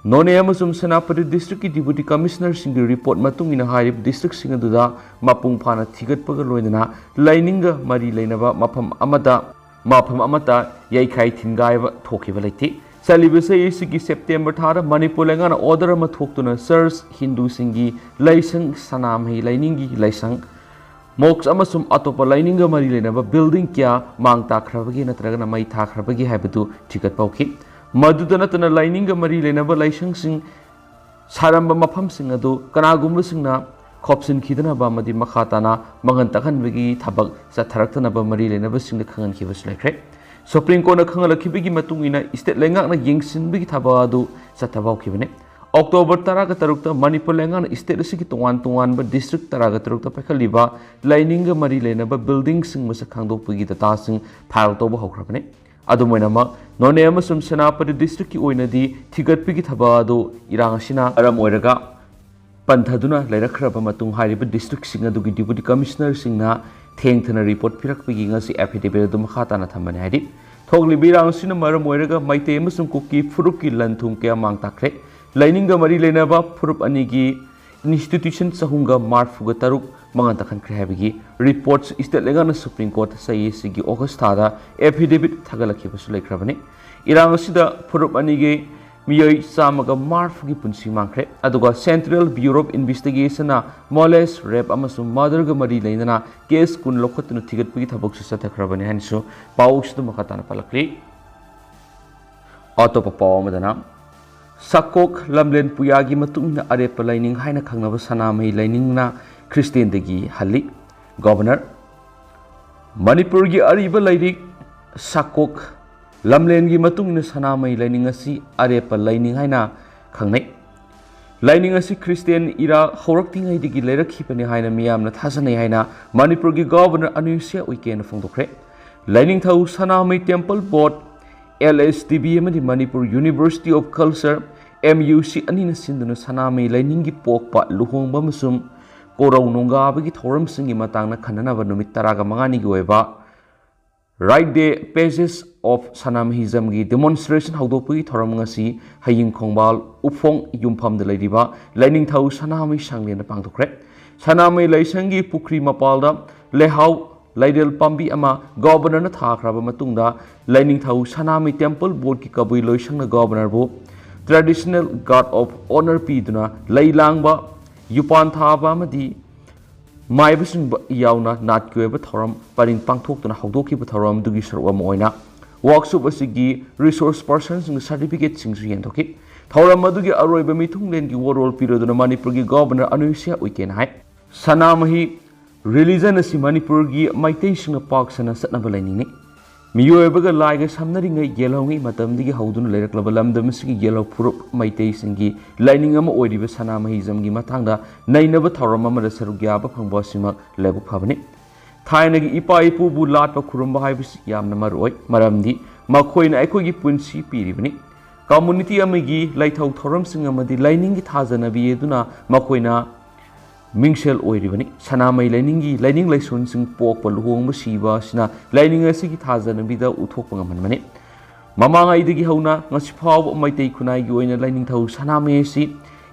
ꯅꯣꯅꯦ ꯑꯃꯁꯨꯡ ꯁꯦꯅꯥꯄꯇꯤ ꯗꯤꯁꯇ꯭ꯔꯤꯛꯀꯤ ꯗꯤꯄꯨꯇꯤ ꯀꯃꯤꯁꯅꯔꯁꯤꯡꯒꯤ ꯔꯤꯄꯣꯔꯠ ꯃꯇꯨꯡ ꯏꯟꯅ ꯍꯥꯏꯔꯤꯕ ꯗꯤꯁꯇ꯭ꯔꯤꯛꯁꯤꯡ ꯑꯗꯨꯗ ꯃꯄꯨꯡ ꯐꯥꯅ ꯊꯤꯒꯠꯄꯒ ꯂꯣꯏꯅꯅ ꯂꯥꯏꯅꯤꯡꯒ ꯃꯔꯤ ꯂꯩꯅꯕ ꯃꯐꯝ ꯑꯃꯗ, ꯃꯐꯝ ꯑꯃꯠꯇ ꯌꯩꯈꯥꯏ ꯊꯤꯟꯒꯥꯏꯕ ꯊꯣꯛꯈꯤꯕ ꯂꯩꯇꯦ꯫ ꯆꯠꯂꯤꯕ ꯆꯍꯤ ꯑꯁꯤꯒꯤ ꯁꯦꯞꯇꯦꯝꯕꯔ ꯊꯥꯗ ꯃꯅꯤꯄꯨꯔ ꯂꯩꯉꯥꯛꯅ ꯑꯣꯔꯗꯔ ꯑꯃ ꯊꯣꯛꯇꯨꯅ ꯆꯔꯆ, ꯍꯤꯟꯗꯨꯁꯤꯡꯒꯤ ꯂꯥꯏꯁꯪ, ꯁꯅꯥꯃꯍꯤ ꯂꯥꯏꯅꯤꯡꯒꯤ ꯂꯥꯏꯁꯪ, ꯃꯣꯛꯁ ꯑꯃꯁꯨꯡ ꯑꯇꯣꯞꯄ ꯂꯥꯏꯅꯤꯡꯒ ꯃꯔꯤ ꯂꯩꯅꯕ ꯕꯤꯜꯗꯤꯡ ꯀꯌꯥ ꯃꯥꯡ ꯇꯥꯛꯈ꯭ꯔꯕꯒꯦ ꯅꯠꯇ꯭ꯔꯒꯅ ꯃꯩ ꯊꯥꯈ꯭ꯔꯕꯒꯦ ꯍꯥꯏꯕꯗꯨ ꯊꯤꯒꯠꯄ ꯍꯧꯈꯤ꯫ ꯃꯗꯨꯗ ꯅꯠꯇꯅ ꯂꯥꯏꯅꯤꯡꯒ ꯃꯔꯤ ꯂꯩꯅꯕ ꯂꯥꯏꯁꯪꯁꯤꯡ ꯁꯥꯔꯝꯕ ꯃꯐꯝꯁꯤꯡ ꯑꯗꯨ ꯀꯅꯥꯒꯨꯝꯕꯁꯤꯡꯅ ꯈꯣꯞꯆꯤꯟꯈꯤꯗꯅꯕ ꯑꯃꯗꯤ ꯃꯈꯥ ꯇꯥꯅ ꯃꯥꯡꯍꯟ ꯇꯥꯛꯍꯟꯕꯒꯤ ꯊꯕꯛ ꯆꯠꯊꯔꯛꯇꯅꯕ ꯃꯔꯤ ꯂꯩꯅꯕꯁꯤꯡꯗ ꯈꯪꯍꯟꯈꯤꯕꯁꯨ ꯂꯩꯈ꯭ꯔꯦ꯫ ꯁꯨꯄ꯭ꯔꯤꯝ ꯀꯣꯔꯠꯅ ꯈꯪꯍꯜꯂꯛꯈꯤꯕꯒꯤ ꯃꯇꯨꯡ ꯏꯟꯅ ꯏꯁꯇꯦꯠ ꯂꯩꯉꯥꯛꯅ ꯌꯦꯡꯁꯤꯟꯕꯒꯤ ꯊꯕꯛ ꯑꯗꯨ ꯆꯠꯊꯕ ꯍꯧꯈꯤꯕꯅꯤ꯫ ꯑꯣꯛꯇꯣꯕꯔ ꯇꯔꯥꯒ ꯇꯔꯨꯛꯇ ꯃꯅꯤꯄꯨꯔ ꯂꯩꯉꯥꯛꯅ ꯏꯁꯇꯦꯠ ꯑꯁꯤꯒꯤ ꯇꯣꯉꯥꯟ ꯇꯣꯉꯥꯟꯕ ꯗꯤꯁꯇ꯭ꯔꯤꯛ ꯇꯔꯥꯒ ꯇꯔꯨꯛꯇ ꯄꯥꯏꯈꯠꯂꯤꯕ ꯂꯥꯏꯅꯤꯡꯒ ꯃꯔꯤ ꯂꯩꯅꯕ ꯕꯤꯜꯗꯤꯡꯁꯤꯡ ꯃꯁꯛ ꯈꯪꯗꯣꯛꯄꯒꯤ ꯗꯇꯥꯁꯤꯡ ꯐꯥꯏꯜ ꯇꯧꯕ ꯍꯧꯈ꯭ꯔꯕꯅꯤ꯫ ꯑꯗꯨꯝ ꯑꯣꯏꯅꯃꯛ, ꯅꯣꯅꯦ ꯑꯃꯁꯨꯡ ꯁꯦꯅꯥꯄꯇꯤ ꯗꯤꯁꯇ꯭ꯔꯤꯛꯀꯤ ꯑꯣꯏꯅꯗꯤ ꯊꯤꯒꯠꯄꯒꯤ ꯊꯕꯛ ꯑꯗꯨ ꯏꯔꯥꯡ ꯑꯁꯤꯅ ꯃꯔꯝ ꯑꯣꯏꯔꯒ ꯄꯟꯊꯗꯨꯅ ꯂꯩꯔꯛꯈ꯭ꯔꯕ ꯃꯇꯨꯡ, ꯍꯥꯏꯔꯤꯕ ꯗꯤꯁꯇ꯭ꯔꯤꯛꯁꯤꯡ ꯑꯗꯨꯒꯤ ꯗꯤꯄꯨꯇꯤ ꯀꯃꯤꯁꯅꯔꯁꯤꯡꯅ ꯊꯦꯡꯊꯅ ꯔꯤꯄꯣꯔꯠ ꯄꯤꯔꯛꯄꯒꯤ ꯉꯁꯤ ꯑꯦꯐꯤꯗꯦꯕꯤꯠ ꯑꯗꯨ ꯃꯈꯥ ꯇꯥꯅ ꯊꯝꯕꯅꯤ꯫ ꯍꯥꯏꯗꯤ, ꯊꯣꯛꯂꯤꯕ ꯏꯔꯥꯡ ꯑꯁꯤꯅ ꯃꯔꯝ ꯑꯣꯏꯔꯒ ꯃꯩꯇꯩ ꯑꯃꯁꯨꯡ ꯀꯨꯀꯤ ꯐꯨꯔꯨꯞꯀꯤ ꯂꯟ ꯊꯨꯝ ꯀꯌꯥ ꯃꯥꯡ ꯇꯥꯛꯈ꯭ꯔꯦ꯫ ꯂꯥꯏꯅꯤꯡꯒ ꯃꯔꯤ ꯂꯩꯅꯕ ꯐꯨꯔꯨꯞ ꯑꯅꯤꯒꯤ ꯏꯟꯁꯇꯤꯇ꯭ꯌꯨꯁꯟ ꯆꯍꯨꯝꯒ ꯃꯔꯤꯐꯨꯒ ꯇꯔꯨꯛ ꯃꯉꯥ ꯇꯥꯈꯟꯈ꯭ꯔꯦ ꯍꯥꯏꯕꯒꯤ ꯔꯤꯄꯣꯔꯠꯁ ꯏꯁꯇꯦꯠ ꯂꯩꯉꯥꯛꯅ ꯁꯨꯄ꯭ꯔꯤꯝ ꯀꯣꯔꯠꯇ ꯆꯍꯤ ꯑꯁꯤꯒꯤ ꯑꯣꯒꯁ ꯊꯥꯗ ꯑꯦꯐꯤꯗꯦꯕꯤꯠ ꯊꯥꯒꯠꯂꯛꯈꯤꯕꯁꯨ ꯂꯩꯈ꯭ꯔꯕꯅꯤ꯫ ꯏꯔꯥꯡ ꯑꯁꯤꯗ ꯐꯨꯔꯨꯞ ꯑꯅꯤꯒꯤ ꯃꯤꯑꯣꯏ ꯆꯥꯝꯃꯒ ꯃꯔꯤꯐꯨꯒꯤ ꯄꯨꯟꯁꯤ ꯃꯥꯡꯈ꯭ꯔꯦ꯫ ꯑꯗꯨꯒ ꯁꯦꯟꯇ꯭ꯔꯦꯜ ꯕ꯭ꯌꯨꯔꯣ ꯑꯣꯐ ꯏꯟꯚꯦꯁꯇꯤꯒꯦꯁꯟꯅ ꯃꯣꯂꯦꯁ, ꯔꯦꯞ ꯑꯃꯁꯨꯡ ꯃꯔꯗꯔꯒ ꯃꯔꯤ ꯂꯩꯅꯅ ꯀꯦꯁ ꯀꯨꯟ ꯂꯧꯈꯠꯇꯨꯅ ꯊꯤꯒꯠꯄꯒꯤ ꯊꯕꯛꯁꯨ ꯆꯠꯊꯈ꯭ꯔꯕꯅꯤ ꯍꯥꯏꯅꯁꯨ ꯄꯥꯎꯁꯤꯗ ꯃꯈꯥ ꯇꯥꯅ ꯄꯜꯂꯛꯂꯤ꯫ ꯑꯇꯣꯞꯄ ꯄꯥꯎ ꯑꯃꯗꯅ, ꯁꯥꯀꯣꯛ ꯂꯝꯂꯦꯟ ꯄꯨꯌꯥꯒꯤ ꯃꯇꯨꯡ ꯏꯟꯅ ꯑꯔꯦꯞꯄ ꯂꯥꯏꯅꯤꯡ ꯍꯥꯏꯅ ꯈꯪꯅꯕ ꯁꯅꯥꯃꯍꯤ ꯂꯥꯏꯅꯤꯡꯅ ꯈ꯭ꯔꯤꯁꯇꯦꯟꯗꯒꯤ ꯍꯜꯂꯤ꯫ ꯒꯣꯚꯔꯅꯔ, ꯃꯅꯤꯄꯨꯔꯒꯤ ꯑꯔꯤꯕ ꯂꯥꯏꯔꯤꯛ ꯁꯥꯀꯣꯛ ꯂꯝꯂꯦꯟꯒꯤ ꯃꯇꯨꯡ ꯏꯟꯅ ꯁꯅꯥꯃꯍꯤ ꯂꯥꯏꯅꯤꯡ ꯑꯁꯤ ꯑꯔꯦꯞꯄ ꯂꯥꯏꯅꯤꯡ ꯍꯥꯏꯅ ꯈꯪꯅꯩ꯫ ꯂꯥꯏꯅꯤꯡ ꯑꯁꯤ ꯈ꯭ꯔꯤꯁꯇꯦꯟ ꯏꯔꯥ ꯍꯧꯔꯛꯇ꯭ꯔꯤꯉꯩꯗꯒꯤ ꯂꯩꯔꯛꯈꯤꯕꯅꯤ ꯍꯥꯏꯅ ꯃꯤꯌꯥꯝꯅ ꯊꯥꯖꯅꯩ ꯍꯥꯏꯅ ꯃꯅꯤꯄꯨꯔꯒꯤ ꯒꯣꯚꯔꯅꯔ ꯑꯅꯨꯁ꯭ꯌꯥ ꯎꯏꯀꯦꯅ ꯐꯣꯡꯗꯣꯛꯈ꯭ꯔꯦ꯫ ꯂꯥꯏꯅꯤꯡꯊꯧ ꯁꯅꯥꯃꯍꯤ temple board, L S T B ꯑꯃꯗꯤ Manipur university of culture, M U C, ꯑꯅꯤꯅ ꯁꯤꯟꯗꯨꯅ ꯁꯅꯥꯃꯍꯤ ꯂꯥꯏꯅꯤꯡꯒꯤ ꯄꯣꯛꯄ, ꯂꯨꯍꯣꯡꯕ ꯑꯃꯁꯨꯡ ꯀꯣꯔꯧ ꯅꯣꯡꯒꯥꯕꯒꯤ ꯊꯧꯔꯝꯁꯤꯡꯒꯤ ꯃꯇꯥꯡꯗ ꯈꯟꯅꯅꯕ ꯅꯨꯃꯤꯠ ꯇꯔꯥꯒ ꯃꯉꯥꯅꯤꯒꯤ ꯑꯣꯏꯕ Write the Pages of Sanamahism ꯒꯤ ꯗꯦꯃꯣꯟꯁꯇ꯭ꯔꯦꯁꯟ ꯍꯧꯗꯣꯛꯄꯒꯤ ꯊꯧꯔꯝ ꯉꯁꯤ ꯍꯌꯤꯡ ꯈꯣꯡꯕꯥꯜ ꯎꯐꯣꯡ ꯌꯨꯝꯐꯝꯗ ꯂꯩꯔꯤꯕ ꯂꯥꯏꯅꯤꯡꯊꯧ ꯁꯅꯥꯃꯍꯤ ꯁꯪꯂꯦꯟꯗ ꯄꯥꯡꯊꯣꯛꯈ꯭ꯔꯦ꯫ ꯁꯅꯥꯃꯍꯤ ꯂꯥꯏꯁꯪꯒꯤ ꯄꯨꯈ꯭ꯔꯤ ꯃꯄꯥꯜꯗ ꯂꯩꯍꯥꯎ ꯂꯩꯔꯦꯜ ꯄꯥꯝꯕꯤ ꯑꯃ ꯒꯣꯚꯔꯅꯔꯅ ꯊꯥꯈ꯭ꯔꯕ ꯃꯇꯨꯡꯗ, ꯂꯥꯏꯅꯤꯡꯊꯧ ꯁꯅꯥꯃꯍꯤ ꯇꯦꯝꯄꯜ ꯕꯣꯔꯗꯀꯤ ꯀꯕꯨꯏ ꯂꯣꯏꯁꯪꯅ ꯒꯣꯚꯔꯅꯔꯕꯨ Traditional Guard of Honour ꯄꯤꯗꯨꯅ ꯂꯩ ꯂꯥꯡꯕ, ꯌꯨꯄꯥꯟ ꯊꯥꯕ ꯑꯃꯗꯤ ꯃꯥꯏꯕꯁꯤꯡ ꯌꯥꯎꯅ ꯅꯥꯠꯀꯤ ꯑꯣꯏꯕ ꯊꯧꯔꯝ ꯄꯔꯤꯡ ꯄꯥꯡꯊꯣꯛꯇꯨꯅ ꯍꯧꯗꯣꯛꯈꯤꯕ ꯊꯧꯔꯝ ꯑꯗꯨꯒꯤ ꯁꯔꯨꯛ ꯑꯃ ꯑꯣꯏꯅ ꯋꯥꯛꯁꯣꯞ ꯑꯁꯤꯒꯤ ꯔꯤꯁꯣꯔꯁ ꯄꯔꯁꯟꯁꯤꯡꯅ ꯁꯥꯔꯇꯤꯐꯤꯀꯦꯠꯁꯤꯡꯁꯨ ꯌꯦꯟꯊꯣꯛꯈꯤ꯫ ꯊꯧꯔꯝ ꯑꯗꯨꯒꯤ ꯑꯔꯣꯏꯕ ꯃꯤꯊꯨꯡꯂꯦꯟꯒꯤ ꯋꯥꯔꯣꯜ ꯄꯤꯔꯗꯨꯅ ꯃꯅꯤꯄꯨꯔꯒꯤ ꯒꯣꯚꯔꯅꯔ ꯑꯅꯨꯁ꯭ꯌꯥ ꯎꯏꯀꯦꯅ ꯍꯥꯏ, ꯁꯅꯥꯃꯍꯤ ꯔꯤꯂꯤꯖꯟ ꯑꯁꯤ ꯃꯅꯤꯄꯨꯔꯒꯤ ꯃꯩꯇꯩꯁꯤꯡꯅ ꯄꯥꯛ ꯁꯟꯅ ꯆꯠꯅꯕ ꯂꯥꯏꯅꯤꯡꯅꯤ꯫ ꯃꯤꯑꯣꯏꯕꯒ ꯂꯥꯏꯒ ꯁꯝꯅꯔꯤꯉꯩ ꯌꯦꯜꯍꯧꯉꯩ ꯃꯇꯝꯗꯒꯤ ꯍꯧꯗꯨꯅ ꯂꯩꯔꯛꯂꯕ ꯂꯝꯗꯝ ꯑꯁꯤꯒꯤ ꯌꯦꯜꯍꯧ ꯐꯨꯔꯨꯞ ꯃꯩꯇꯩꯁꯤꯡꯒꯤ ꯂꯥꯏꯅꯤꯡ ꯑꯃ ꯑꯣꯏꯔꯤꯕ ꯁꯅꯥꯃꯍꯤꯖꯝꯒꯤ ꯃꯇꯥꯡꯗ ꯅꯩꯅꯕ ꯊꯧꯔꯝ ꯑꯃꯗ ꯁꯔꯨꯛ ꯌꯥꯕ ꯐꯪꯕ ꯑꯁꯤꯃꯛ ꯂꯥꯏꯕꯛ ꯐꯕꯅꯤ꯫ ꯊꯥꯏꯅꯒꯤ ꯏꯄꯥ ꯏꯄꯨꯕꯨ ꯂꯥꯠꯄ ꯈꯨꯔꯨꯝꯕ ꯍꯥꯏꯕꯁꯤ ꯌꯥꯝꯅ ꯃꯔꯨ ꯑꯣꯏ, ꯃꯔꯝꯗꯤ ꯃꯈꯣꯏꯅ ꯑꯩꯈꯣꯏꯒꯤ ꯄꯨꯟꯁꯤ ꯄꯤꯔꯤꯕꯅꯤ꯫ ꯀꯝꯃ꯭ꯌꯨꯅꯤꯇꯤ ꯑꯃꯒꯤ ꯂꯩꯊꯧ ꯊꯧꯔꯝꯁꯤꯡ ꯑꯃꯗꯤ ꯂꯥꯏꯅꯤꯡꯒꯤ ꯊꯥꯖꯅꯕꯤ ꯑꯗꯨꯅ ꯃꯈꯣꯏꯅ ꯃꯤꯡꯁꯦꯜ ꯑꯣꯏꯔꯤꯕꯅꯤ꯫ ꯁꯅꯥꯃꯍꯤ ꯂꯥꯏꯅꯤꯡꯒꯤ ꯂꯥꯏꯅꯤꯡ ꯂꯥꯏꯁꯣꯟꯁꯤꯡ ꯄꯣꯛꯄ, ꯂꯨꯍꯣꯡꯕ, ꯁꯤꯕ ꯑꯁꯤꯅ ꯂꯥꯏꯅꯤꯡ ꯑꯁꯤꯒꯤ ꯊꯥꯖꯅꯕꯤꯗ ꯎꯠꯊꯣꯛꯄ ꯉꯝꯍꯟꯕꯅꯤ꯫ ꯃꯃꯥꯡꯉꯩꯗꯒꯤ ꯍꯧꯅ ꯉꯁꯤ ꯐꯥꯎꯕ ꯃꯩꯇꯩ ꯈꯨꯟꯅꯥꯏꯒꯤ ꯑꯣꯏꯅ ꯂꯥꯏꯅꯤꯡꯊꯧ ꯁꯅꯥꯃꯍꯤ ꯑꯁꯤ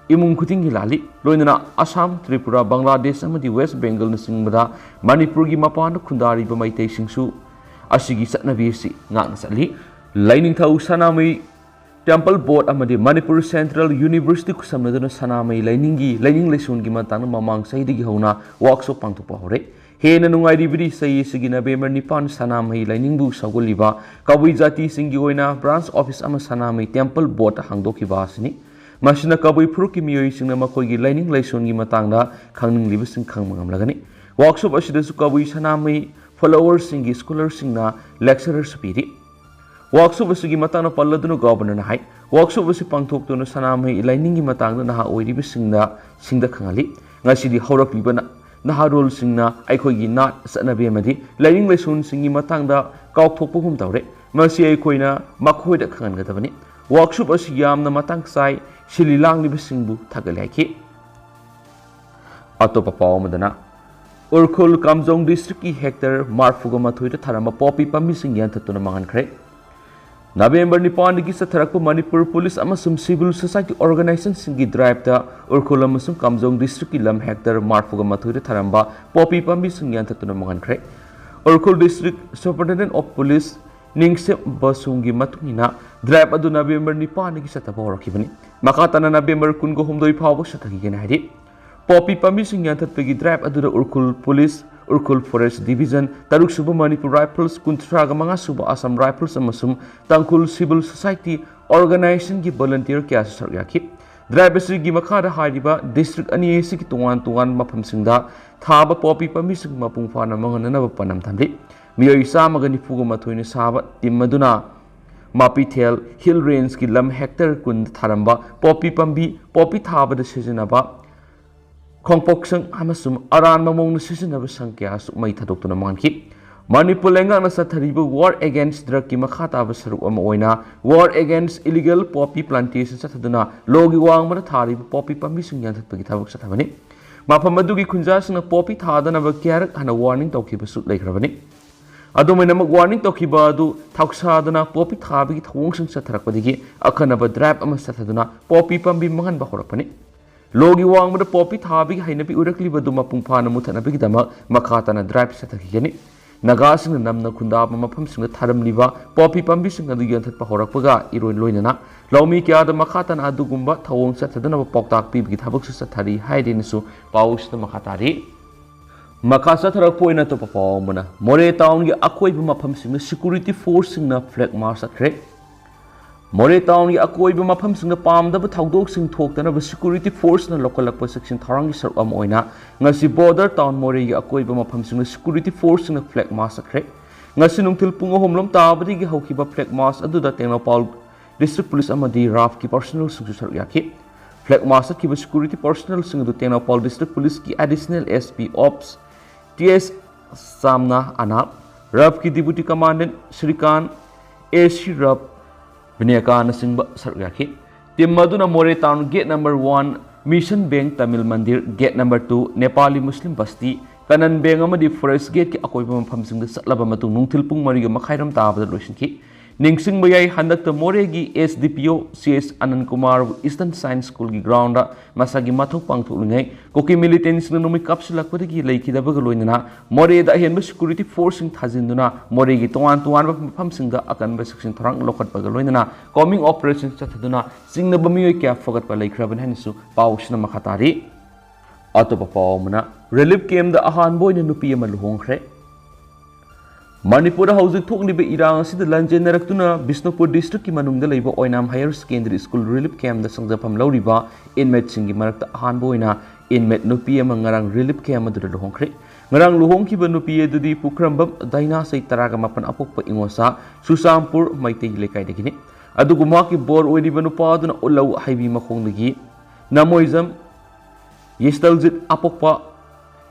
ꯏꯃꯨꯡ ꯈꯨꯗꯤꯡꯒꯤ ꯂꯥꯜꯂꯤ꯫ ꯂꯣꯏꯅꯅ ꯑꯁꯥꯝ, ꯇ꯭ꯔꯤꯄꯨꯔꯥ, ꯕꯪꯒ꯭ꯂꯥꯗꯦꯁ ꯑꯃꯗꯤ ꯋꯦꯁ ꯕꯦꯡꯒꯜꯅꯆꯤꯡꯕꯗ ꯃꯅꯤꯄꯨꯔꯒꯤ ꯃꯄꯥꯟꯗ ꯈꯨꯟꯗꯥꯔꯤꯕ ꯃꯩꯇꯩꯁꯤꯡꯁꯨ ꯑꯁꯤꯒꯤ ꯆꯠꯅꯕꯤ ꯑꯁꯤ ꯉꯥꯛꯅ ꯆꯠꯂꯤ꯫ ꯂꯥꯏꯅꯤꯡꯊꯧ ꯁꯅꯥꯃꯍꯤ ꯇꯦꯝꯄꯜ ꯕꯣꯔꯗ ꯑꯃꯗꯤ ꯃꯅꯤꯄꯨꯔ ꯁꯦꯟꯇ꯭ꯔꯦꯜ ꯌꯨꯅꯤꯚꯔꯁꯤꯇꯤ ꯈꯨꯠꯁꯝꯅꯗꯨꯅ ꯁꯅꯥꯃꯍꯤ ꯂꯥꯏꯅꯤꯡꯒꯤ, ꯂꯥꯏꯅꯤꯡ ꯂꯥꯏꯁꯣꯟꯒꯤ ꯃꯇꯥꯡꯗ ꯃꯃꯥꯡ ꯆꯍꯤꯗꯒꯤ ꯍꯧꯅ ꯋꯥꯛꯁꯣꯞ ꯄꯥꯡꯊꯣꯛꯄ ꯍꯧꯔꯦ꯫ ꯍꯦꯟꯅ ꯅꯨꯡꯉꯥꯏꯔꯤꯕꯗꯤ ꯆꯍꯤ ꯑꯁꯤꯒꯤ ꯅꯕꯦꯝꯕꯔ ꯅꯤꯄꯥꯟ ꯁꯅꯥꯃꯍꯤ ꯂꯥꯏꯅꯤꯡꯕꯨ ꯁꯧꯒꯠꯂꯤꯕ ꯀꯕꯨꯏ ꯖꯥꯇꯤꯁꯤꯡꯒꯤ ꯑꯣꯏꯅ ꯕ꯭ꯔꯥꯟꯁ ꯑꯣꯐꯤꯁ ꯑꯃ ꯁꯅꯥꯃꯍꯤ ꯇꯦꯝꯄꯜ ꯕꯣꯔꯗꯇ ꯍꯥꯡꯗꯣꯛꯈꯤꯕ ꯑꯁꯤꯅꯤ꯫ ꯃꯁꯤꯅ ꯀꯕꯨꯏ ꯐꯨꯔꯨꯞꯀꯤ ꯃꯤꯑꯣꯏꯁꯤꯡꯅ ꯃꯈꯣꯏꯒꯤ ꯂꯥꯏꯅꯤꯡ ꯂꯥꯏꯁꯣꯟꯒꯤ ꯃꯇꯥꯡꯗ ꯈꯪꯅꯤꯡꯂꯤꯕꯁꯤꯡ ꯈꯪꯕ ꯉꯝꯂꯒꯅꯤ꯫ ꯋꯥꯛꯁꯣꯞ ꯑꯁꯤꯗꯁꯨ ꯀꯕꯨꯏ ꯁꯅꯥꯃꯍꯤ ꯐꯣꯂꯣꯋꯔꯁꯤꯡꯒꯤ ꯁ꯭ꯀꯣꯂꯔꯁꯤꯡꯅ ꯂꯦꯛꯆꯔꯁꯨ ꯄꯤꯔꯤ꯫ ꯋꯥꯛꯁꯣꯞ ꯑꯁꯤꯒꯤ ꯃꯇꯥꯡꯗ ꯄꯜꯂꯗꯨꯅ ꯒꯣꯕꯔꯅꯔꯅ ꯍꯥꯏ, ꯋꯥꯛꯁꯣꯞ ꯑꯁꯤ ꯄꯥꯡꯊꯣꯛꯇꯨꯅ ꯁꯅꯥꯃꯍꯤ ꯂꯥꯏꯅꯤꯡꯒꯤ ꯃꯇꯥꯡꯗ ꯅꯍꯥ ꯑꯣꯏꯔꯤꯕꯁꯤꯡꯗ ꯁꯤꯡꯗ ꯈꯪꯍꯜꯂꯤ꯫ ꯉꯁꯤꯗꯤ ꯍꯧꯔꯛꯂꯤꯕ ꯅ-, ꯅꯍꯥꯔꯣꯜꯁꯤꯡꯅ ꯑꯩꯈꯣꯏꯒꯤ ꯅꯥꯠ ꯆꯠꯅꯕꯤ ꯑꯃꯗꯤ ꯂꯥꯏꯅꯤꯡ ꯂꯥꯏꯁꯣꯟꯁꯤꯡꯒꯤ ꯃꯇꯥꯡꯗ ꯀꯥꯎꯊꯣꯛꯄꯒꯨꯝ ꯇꯧꯔꯦ꯫ ꯃꯁꯤ ꯑꯩꯈꯣꯏꯅ ꯃꯈꯣꯏꯗ ꯈꯪꯍꯟꯒꯗꯕꯅꯤ꯫ ꯋꯥꯛꯁꯣꯞ ꯑꯁꯤ ꯌꯥꯝꯅ ꯃꯇꯥꯡ ꯆꯥꯏ꯫ ꯁꯤꯜꯂꯤ ꯂꯥꯡꯂꯤꯕꯁꯤꯡꯕꯨ ꯊꯥꯒꯠꯂꯦ ꯍꯥꯏꯈꯤ꯫ ꯑꯇꯣꯞꯄ ꯄꯥꯎ ꯑꯃꯗꯅ, ꯎꯈ꯭ꯔꯨꯜ ꯀꯥꯝꯖꯣꯡ ꯗꯤꯁꯇ꯭ꯔꯤꯛꯀꯤ ꯍꯦꯛꯇꯔ ꯃꯔꯐꯨꯒ ꯃꯥꯊꯣꯏꯗ ꯊꯥꯔꯝꯕ ꯄꯣꯄꯤ ꯄꯥꯝꯕꯤꯁꯤꯡ ꯌꯥꯟꯊꯠꯇꯨꯅ ꯃꯥꯡꯍꯟꯈ꯭ꯔꯦ꯫ ꯅꯕꯦꯝꯕꯔ ꯅꯤꯄꯥꯟꯗꯒꯤ ꯆꯠꯊꯔꯛꯄ ꯃꯅꯤꯄꯨꯔ ꯄꯨꯂꯤꯁ ꯑꯃꯁꯨꯡ ꯁꯤꯚꯤꯜ ꯁꯣꯁꯥꯏꯇꯤ ꯑꯣꯔꯒꯅꯥꯏꯖꯦꯁꯟꯁꯤꯡꯒꯤ ꯗ꯭ꯔꯥꯏꯚꯇ ꯎꯈ꯭ꯔꯨꯜ ꯑꯃꯁꯨꯡ ꯀꯥꯝꯖꯣꯡ ꯗꯤꯁꯇ꯭ꯔꯤꯛꯀꯤ ꯂꯝ ꯍꯦꯛꯇꯔ ꯃꯔꯐꯨꯒ ꯃꯥꯊꯣꯏꯗ ꯊꯥꯔꯝꯕ ꯄꯣꯄꯤ ꯄꯥꯝꯕꯤꯁꯤꯡ ꯌꯥꯟꯊꯠꯇꯨꯅ ꯃꯥꯡꯍꯟꯈ꯭ꯔꯦ꯫ Ukhrul district superintendent of police Ningshem ꯕꯁꯨꯡꯒꯤ ꯃꯇꯨꯡ ꯏꯟꯅ, ꯗ꯭ꯔꯥꯏꯚ ꯑꯗꯨ ꯅꯕꯦꯝꯕꯔ ꯅꯤꯄꯥꯟꯗꯒꯤ ꯆꯠꯊꯕ ꯍꯧꯔꯛꯈꯤꯕꯅꯤ꯫ ꯃꯈꯥ ꯇꯥꯅ ꯅꯕꯦꯝꯕꯔ ꯀꯨꯟꯒ ꯍꯨꯝꯗꯣꯏ ꯐꯥꯎꯕ ꯆꯠꯊꯈꯤꯒꯅꯤ ꯍꯥꯏꯔꯤ꯫ ꯄꯣꯄꯤ ꯄꯥꯝꯕꯤꯁꯤꯡ ꯌꯥꯟꯊꯠꯄꯒꯤ ꯗ꯭ꯔꯥꯏꯚ ꯑꯗꯨꯗ Ukhrul police, Ukhrul forest division, ꯇꯔꯨꯛ ꯁꯨꯕ ꯃꯅꯤꯄꯨꯔ ꯔꯥꯏꯐꯜꯁ, ꯀꯨꯟꯊ꯭ꯔꯥꯒ ꯃꯉꯥ ꯁꯨꯕ ꯑꯁꯥꯝ ꯔꯥꯏꯐꯜꯁ ꯑꯃꯁꯨꯡ ꯇꯥꯡꯈꯨꯜ ꯁꯤꯚꯤꯜ ꯁꯣꯁꯥꯏꯇꯤ ꯑꯣꯔꯒꯅꯥꯏꯖꯦꯁꯟꯒꯤ ꯚꯣꯂꯨꯟꯇꯤꯌꯔ ꯀꯌꯥꯁꯨ ꯁꯔꯨꯛ ꯌꯥꯈꯤ꯫ ꯗ꯭ꯔꯥꯏꯚ ꯑꯁꯤꯒꯤ ꯃꯈꯥꯗ ꯍꯥꯏꯔꯤꯕ ꯗꯤꯁꯇ꯭ꯔꯤꯛ ꯑꯅꯤ ꯑꯁꯤꯒꯤ ꯇꯣꯉꯥꯟ ꯇꯣꯉꯥꯟꯕ ꯃꯐꯝꯁꯤꯡꯗ ꯊꯥꯕ ꯄꯣꯄꯤ ꯄꯥꯝꯕꯤꯁꯤꯡ ꯃꯄꯨꯡ ꯐꯥꯅ ꯃꯥꯡꯍꯟꯅꯅꯕ ꯄꯥꯟꯗꯝ ꯊꯝꯂꯤ꯫ ꯃꯤꯑꯣꯏ ꯆꯥꯝꯃꯒ ꯅꯤꯐꯨꯒ ꯃꯥꯊꯣꯏꯅ ꯁꯥꯕ ꯇꯤꯝ ꯑꯗꯨꯅ ꯃꯥꯄꯤꯊꯦꯜ ꯍꯤꯜ ꯔꯦꯟꯖꯀꯤ ꯂꯝ ꯍꯦꯛꯇꯔ ꯀꯨꯟꯗ ꯊꯥꯔꯝꯕ ꯄꯣꯄꯤ ꯄꯥꯝꯕꯤ, ꯄꯣꯄꯤ ꯊꯥꯕꯗ ꯁꯤꯖꯤꯟꯅꯕ ꯈꯣꯡꯄꯣꯛꯁꯪ ꯑꯃꯁꯨꯡ ꯑꯔꯥꯟꯕ ꯃꯑꯣꯡꯗ ꯁꯤꯖꯤꯟꯅꯕ ꯁꯪ ꯀꯌꯥꯁꯨ ꯃꯩ ꯊꯥꯗꯣꯛꯇꯨꯅ ꯃꯥꯡꯈꯤ꯫ ꯃꯅꯤꯄꯨꯔ ꯂꯩꯉꯥꯛꯅ ꯆꯠꯊꯔꯤꯕ ꯋꯥꯔ ꯑꯦꯒꯦꯟꯁ ꯗ꯭ꯔꯒꯀꯤ ꯃꯈꯥ ꯇꯥꯕ ꯁꯔꯨꯛ ꯑꯃ ꯑꯣꯏꯅ war against illegal poppy plantation ꯆꯠꯊꯗꯨꯅ ꯂꯣꯒꯤ ꯋꯥꯡꯃꯗ ꯊꯥꯔꯤꯕ ꯄꯣꯄꯤ ꯄꯥꯝꯕꯤꯁꯤꯡ ꯌꯥꯟꯊꯠꯄꯒꯤ ꯊꯕꯛ ꯆꯠꯊꯕꯅꯤ꯫ ꯃꯐꯝ ꯑꯗꯨꯒꯤ ꯈꯨꯟꯖꯥꯁꯤꯡꯅ ꯄꯣꯄꯤ ꯊꯥꯗꯅꯕ ꯀꯌꯥꯔꯛ ꯍꯟꯅ ꯋꯥꯔꯅꯤꯡ ꯇꯧꯈꯤꯕꯁꯨ ꯂꯩꯈ꯭ꯔꯕꯅꯤ꯫ ꯑꯗꯨꯃꯥꯏꯅꯃꯛ ꯋꯥꯔꯅꯤꯡ ꯇꯧꯈꯤꯕ ꯑꯗꯨ ꯊꯧꯁꯥꯗꯨꯅ ꯄꯣꯄꯤ ꯊꯥꯕꯒꯤ ꯊꯧꯑꯣꯡꯁꯤꯡ ꯆꯠꯊꯔꯛꯄꯗꯒꯤ ꯑꯈꯟꯅꯕ ꯗ꯭ꯔꯥꯏꯚ ꯑꯃ ꯆꯠꯊꯗꯨꯅ ꯄꯣꯄꯤ ꯄꯥꯝꯕꯤ ꯃꯥꯡꯍꯟꯕ ꯍꯧꯔꯛꯄꯅꯤ꯫ ꯂꯣꯒꯤ ꯋꯥꯡꯃꯗ ꯄꯣꯄꯤ ꯊꯥꯕꯒꯤ ꯍꯩꯅꯕꯤ ꯎꯔꯛꯂꯤꯕꯗꯨ ꯃꯄꯨꯡ ꯐꯥꯅ ꯃꯨꯊꯠꯅꯕꯒꯤꯗꯃꯛ ꯃꯈꯥ ꯇꯥꯅ ꯗ꯭ꯔꯥꯏꯚ ꯆꯠꯊꯈꯤꯒꯅꯤ꯫ ꯅꯥꯒꯥꯁꯤꯡꯅ ꯅꯝꯅ ꯈꯨꯟꯗꯥꯕ ꯃꯐꯝꯁꯤꯡꯗ ꯊꯥꯔꯝꯂꯤꯕ ꯄꯣꯄꯤ ꯄꯥꯝꯕꯤꯁꯤꯡ ꯑꯗꯨ ꯌꯥꯟꯊꯠꯄ ꯍꯧꯔꯛꯄꯒ ꯏꯔꯣꯏ ꯂꯣꯏꯅꯅ ꯂꯧꯃꯤ ꯀꯌꯥꯗ ꯃꯈꯥ ꯇꯥꯅ ꯑꯗꯨꯒꯨꯝꯕ ꯊꯧꯑꯣꯡ ꯆꯠꯊꯗꯅꯕ ꯄꯥꯎꯇꯥꯛ ꯄꯤꯕꯒꯤ ꯊꯕꯛꯁꯨ ꯆꯠꯊꯔꯤ ꯍꯥꯏꯔꯤꯅꯁꯨ ꯄꯥꯎꯁꯤꯗ ꯃꯈꯥ ꯇꯥꯔꯤ꯫ ꯃꯈꯥ ꯆꯠꯊꯔꯛꯄ ꯑꯣꯏꯅ ꯑꯇꯣꯞꯄ ꯄꯥꯎ ꯑꯃꯅ, ꯃꯣꯔꯦ ꯇꯥꯎꯟꯒꯤ ꯑꯀꯣꯏꯕ ꯃꯐꯝꯁꯤꯡꯗ ꯁꯦꯀ꯭ꯌꯨꯔꯤꯇꯤ ꯐꯣꯔꯁꯁꯤꯡꯅ ꯐ꯭ꯂꯦꯒ ꯃꯥꯔꯆ ꯆꯠꯈ꯭ꯔꯦ꯫ ꯃꯣꯔꯦ ꯇꯥꯎꯟꯒꯤ ꯑꯀꯣꯏꯕ ꯃꯐꯝꯁꯤꯡꯗ ꯄꯥꯝꯗꯕ ꯊꯧꯗꯣꯛꯁꯤꯡ ꯊꯣꯛꯇꯅꯕ ꯁꯦꯀ꯭ꯌꯨꯔꯤꯇꯤ ꯐꯣꯔꯁꯅ ꯂꯧꯈꯠꯂꯛꯄ ꯆꯦꯛꯁꯤꯟ ꯊꯧꯔꯥꯡꯒꯤ ꯁꯔꯨꯛ ꯑꯃ ꯑꯣꯏꯅ ꯉꯁꯤ ꯕꯣꯔꯗꯔ ꯇꯥꯎꯟ ꯃꯣꯔꯦꯒꯤ ꯑꯀꯣꯏꯕ ꯃꯐꯝꯁꯤꯡꯗ ꯁꯦꯀ꯭ꯌꯨꯔꯤꯇꯤ ꯐꯣꯔꯁꯁꯤꯡꯅ ꯐ꯭ꯂꯦꯒ ꯃꯥꯔꯆ ꯆꯠꯈ꯭ꯔꯦ꯫ ꯉꯁꯤ ꯅꯨꯡꯊꯤꯜ ꯄꯨꯡ ꯑꯍꯨꯝ ꯂꯣꯝ ꯇꯥꯕꯗꯒꯤ ꯍꯧꯈꯤꯕ ꯐ꯭ꯂꯦꯒ ꯃꯥꯔꯆ ꯑꯗꯨꯗ ꯇꯦꯡꯅꯧꯄꯜ ꯗꯤꯁꯇ꯭ꯔꯤꯛ ꯄꯨꯂꯤꯁ ꯑꯃꯗꯤ ꯔꯥꯐꯀꯤ ꯄꯥꯔꯁꯣꯅꯦꯜꯁꯤꯡꯁꯨ ꯁꯔꯨꯛ ꯌꯥꯈꯤ꯫ ꯐ꯭ꯂꯦꯒ ꯃꯥꯔꯆ ꯆꯠꯈꯤꯕ ꯁꯦꯀ꯭ꯌꯨꯔꯤꯇꯤ ꯄꯥꯔꯁꯣꯅꯦꯜꯁꯤꯡ ꯑꯗꯨ ꯇꯦꯡꯅꯧꯄꯜ ꯗꯤꯁꯇ꯭ꯔꯤꯛ ꯄꯨꯂꯤꯁꯀꯤ additional S P ops T S ꯁꯥꯝꯅꯥ ꯑꯅꯥꯞ, ꯔꯥꯐꯀꯤ deputy commandant Srikant, A C RAF ꯕꯤꯅꯦꯀꯥꯅꯆꯤꯡꯕ ꯁꯔꯨꯛ ꯌꯥꯈꯤ꯫ ꯇꯤꯝ ꯑꯗꯨꯅ Moreh town gate number one, mission ꯕꯦꯡ Tamil Mandir, gate number two, Nepali Muslim Basti, Kanan ꯕꯦꯡ ꯑꯃꯗꯤ ꯐꯣꯔꯦꯁ ꯒꯦꯠꯀꯤ ꯑꯀꯣꯏꯕ ꯃꯐꯝꯁꯤꯡꯗ ꯆꯠꯂꯕ ꯃꯇꯨꯡ ꯅꯨꯡꯊꯤꯜ ꯄꯨꯡ ꯃꯔꯤꯒ ꯃꯈꯥꯏꯔꯣꯝ ꯇꯥꯕꯗ ꯂꯣꯏꯁꯤꯟꯈꯤ꯫ ꯅꯤꯡꯁꯤꯡꯕ ꯌꯥꯏ, ꯍꯟꯗꯛꯇ ꯃꯣꯔꯦꯒꯤ ꯑꯦꯁ ꯗꯤ ꯄꯤ ꯑꯣ ꯁꯤ ꯑꯦꯁ ꯑꯅꯟ ꯀꯨꯃꯥꯔꯕꯨ ꯏꯁꯇꯔꯟ ꯁꯥꯏꯟꯁ ꯁ꯭ꯀꯨꯜꯒꯤ ꯒ꯭ꯔꯥꯎꯟꯗ ꯃꯁꯥꯒꯤ ꯃꯊꯧ ꯄꯥꯡꯊꯣꯛꯂꯤꯉꯩ ꯀꯨꯀꯤ ꯃꯤꯂꯤꯇꯦꯟꯁꯤꯡꯅ ꯅꯣꯡꯃꯩ ꯀꯥꯞꯁꯤꯜꯂꯛꯄꯗꯒꯤ ꯂꯩꯈꯤꯗꯕꯒ ꯂꯣꯏꯅꯅ ꯃꯣꯔꯦꯗ ꯑꯍꯦꯟꯕ ꯁꯦꯀ꯭ꯌꯨꯔꯤꯇꯤ ꯐꯣꯔꯁꯁꯤꯡ ꯊꯥꯖꯤꯟꯗꯨꯅ ꯃꯣꯔꯦꯒꯤ ꯇꯣꯉꯥꯟ ꯇꯣꯉꯥꯟꯕ ꯃꯐꯝꯁꯤꯡꯗ ꯑꯀꯟꯕ ꯆꯦꯛꯁꯤꯟ ꯊꯧꯔꯥꯡ ꯂꯧꯈꯠꯄꯒ ꯂꯣꯏꯅꯅ ꯀꯣꯝꯕꯤꯡ ꯑꯣꯄꯔꯦꯁꯟ ꯆꯠꯊꯗꯨꯅ ꯆꯤꯡꯅꯕ ꯃꯤꯑꯣꯏ ꯀꯌꯥ ꯐꯒꯠꯄ ꯂꯩꯈ꯭ꯔꯕꯅꯤ ꯍꯥꯏꯅꯁꯨ ꯄꯥꯎꯁꯤꯅ ꯃꯈꯥ ꯇꯥꯔꯤ꯫ ꯑꯇꯣꯞꯄ ꯄꯥꯎ ꯑꯃꯅ, ꯔꯤꯂꯤꯐ ꯀꯦꯝꯞꯇ ꯑꯍꯥꯟꯕ ꯑꯣꯏꯅ ꯅꯨꯄꯤ ꯑꯃ ꯂꯨꯍꯣꯡꯈ꯭ꯔꯦ꯫ ꯃꯅꯤꯄꯨꯔꯗ ꯍꯧꯖꯤꯛ ꯊꯣꯛꯂꯤꯕ ꯏꯔꯥꯡ ꯑꯁꯤꯗ ꯂꯥꯟꯖꯦꯟꯅꯔꯛꯇꯨꯅ ꯕꯤꯁꯅꯨꯄꯨꯔ ꯗꯤꯁꯇ꯭ꯔꯤꯛꯀꯤ ꯃꯅꯨꯡꯗ ꯂꯩꯕ ꯑꯣꯏꯅꯥꯝ ꯍꯥꯌꯔ ꯁꯦꯀꯦꯟꯗꯔꯤ ꯁ꯭ꯀꯨꯜ ꯔꯤꯂꯤꯐ ꯀꯦꯝꯞꯇ ꯆꯪꯖꯐꯝ ꯂꯧꯔꯤꯕ ꯏꯟꯃꯦꯠꯁꯤꯡꯒꯤ ꯃꯔꯛꯇ ꯑꯍꯥꯟꯕ ꯑꯣꯏꯅ ꯏꯟꯃꯦꯠ ꯅꯨꯄꯤ ꯑꯃ ꯉꯔꯥꯡ ꯔꯤꯂꯤꯐ ꯀꯦꯝꯞ ꯑꯗꯨꯗ ꯂꯨꯍꯣꯡꯈ꯭ꯔꯦ꯫ ꯉꯔꯥꯡ ꯂꯨꯍꯣꯡꯈꯤꯕ ꯅꯨꯄꯤ ꯑꯗꯨꯗꯤ ꯄꯨꯈ꯭ꯔꯝꯕꯝ ꯗꯥꯏꯅꯥ ꯆꯍꯤ ꯇꯔꯥꯒ ꯃꯥꯄꯟ ꯑꯄꯣꯛꯄ ꯏꯉꯣꯆꯥ ꯆꯨꯔꯆꯥꯟꯄꯨꯔ ꯃꯩꯇꯩ ꯂꯩꯀꯥꯏꯗꯒꯤꯅꯤ꯫ ꯑꯗꯨꯒ ꯃꯍꯥꯛꯀꯤ ꯕꯣꯔ ꯑꯣꯏꯔꯤꯕ ꯅꯨꯄꯥ ꯑꯗꯨꯅ ꯎꯠꯂꯧ ꯍꯩꯕꯤ ꯃꯈꯣꯡꯗꯒꯤ ꯅꯃꯣꯏꯖꯝ ꯌꯦꯁꯇꯜꯖꯤꯠ ꯑꯄꯣꯛꯄ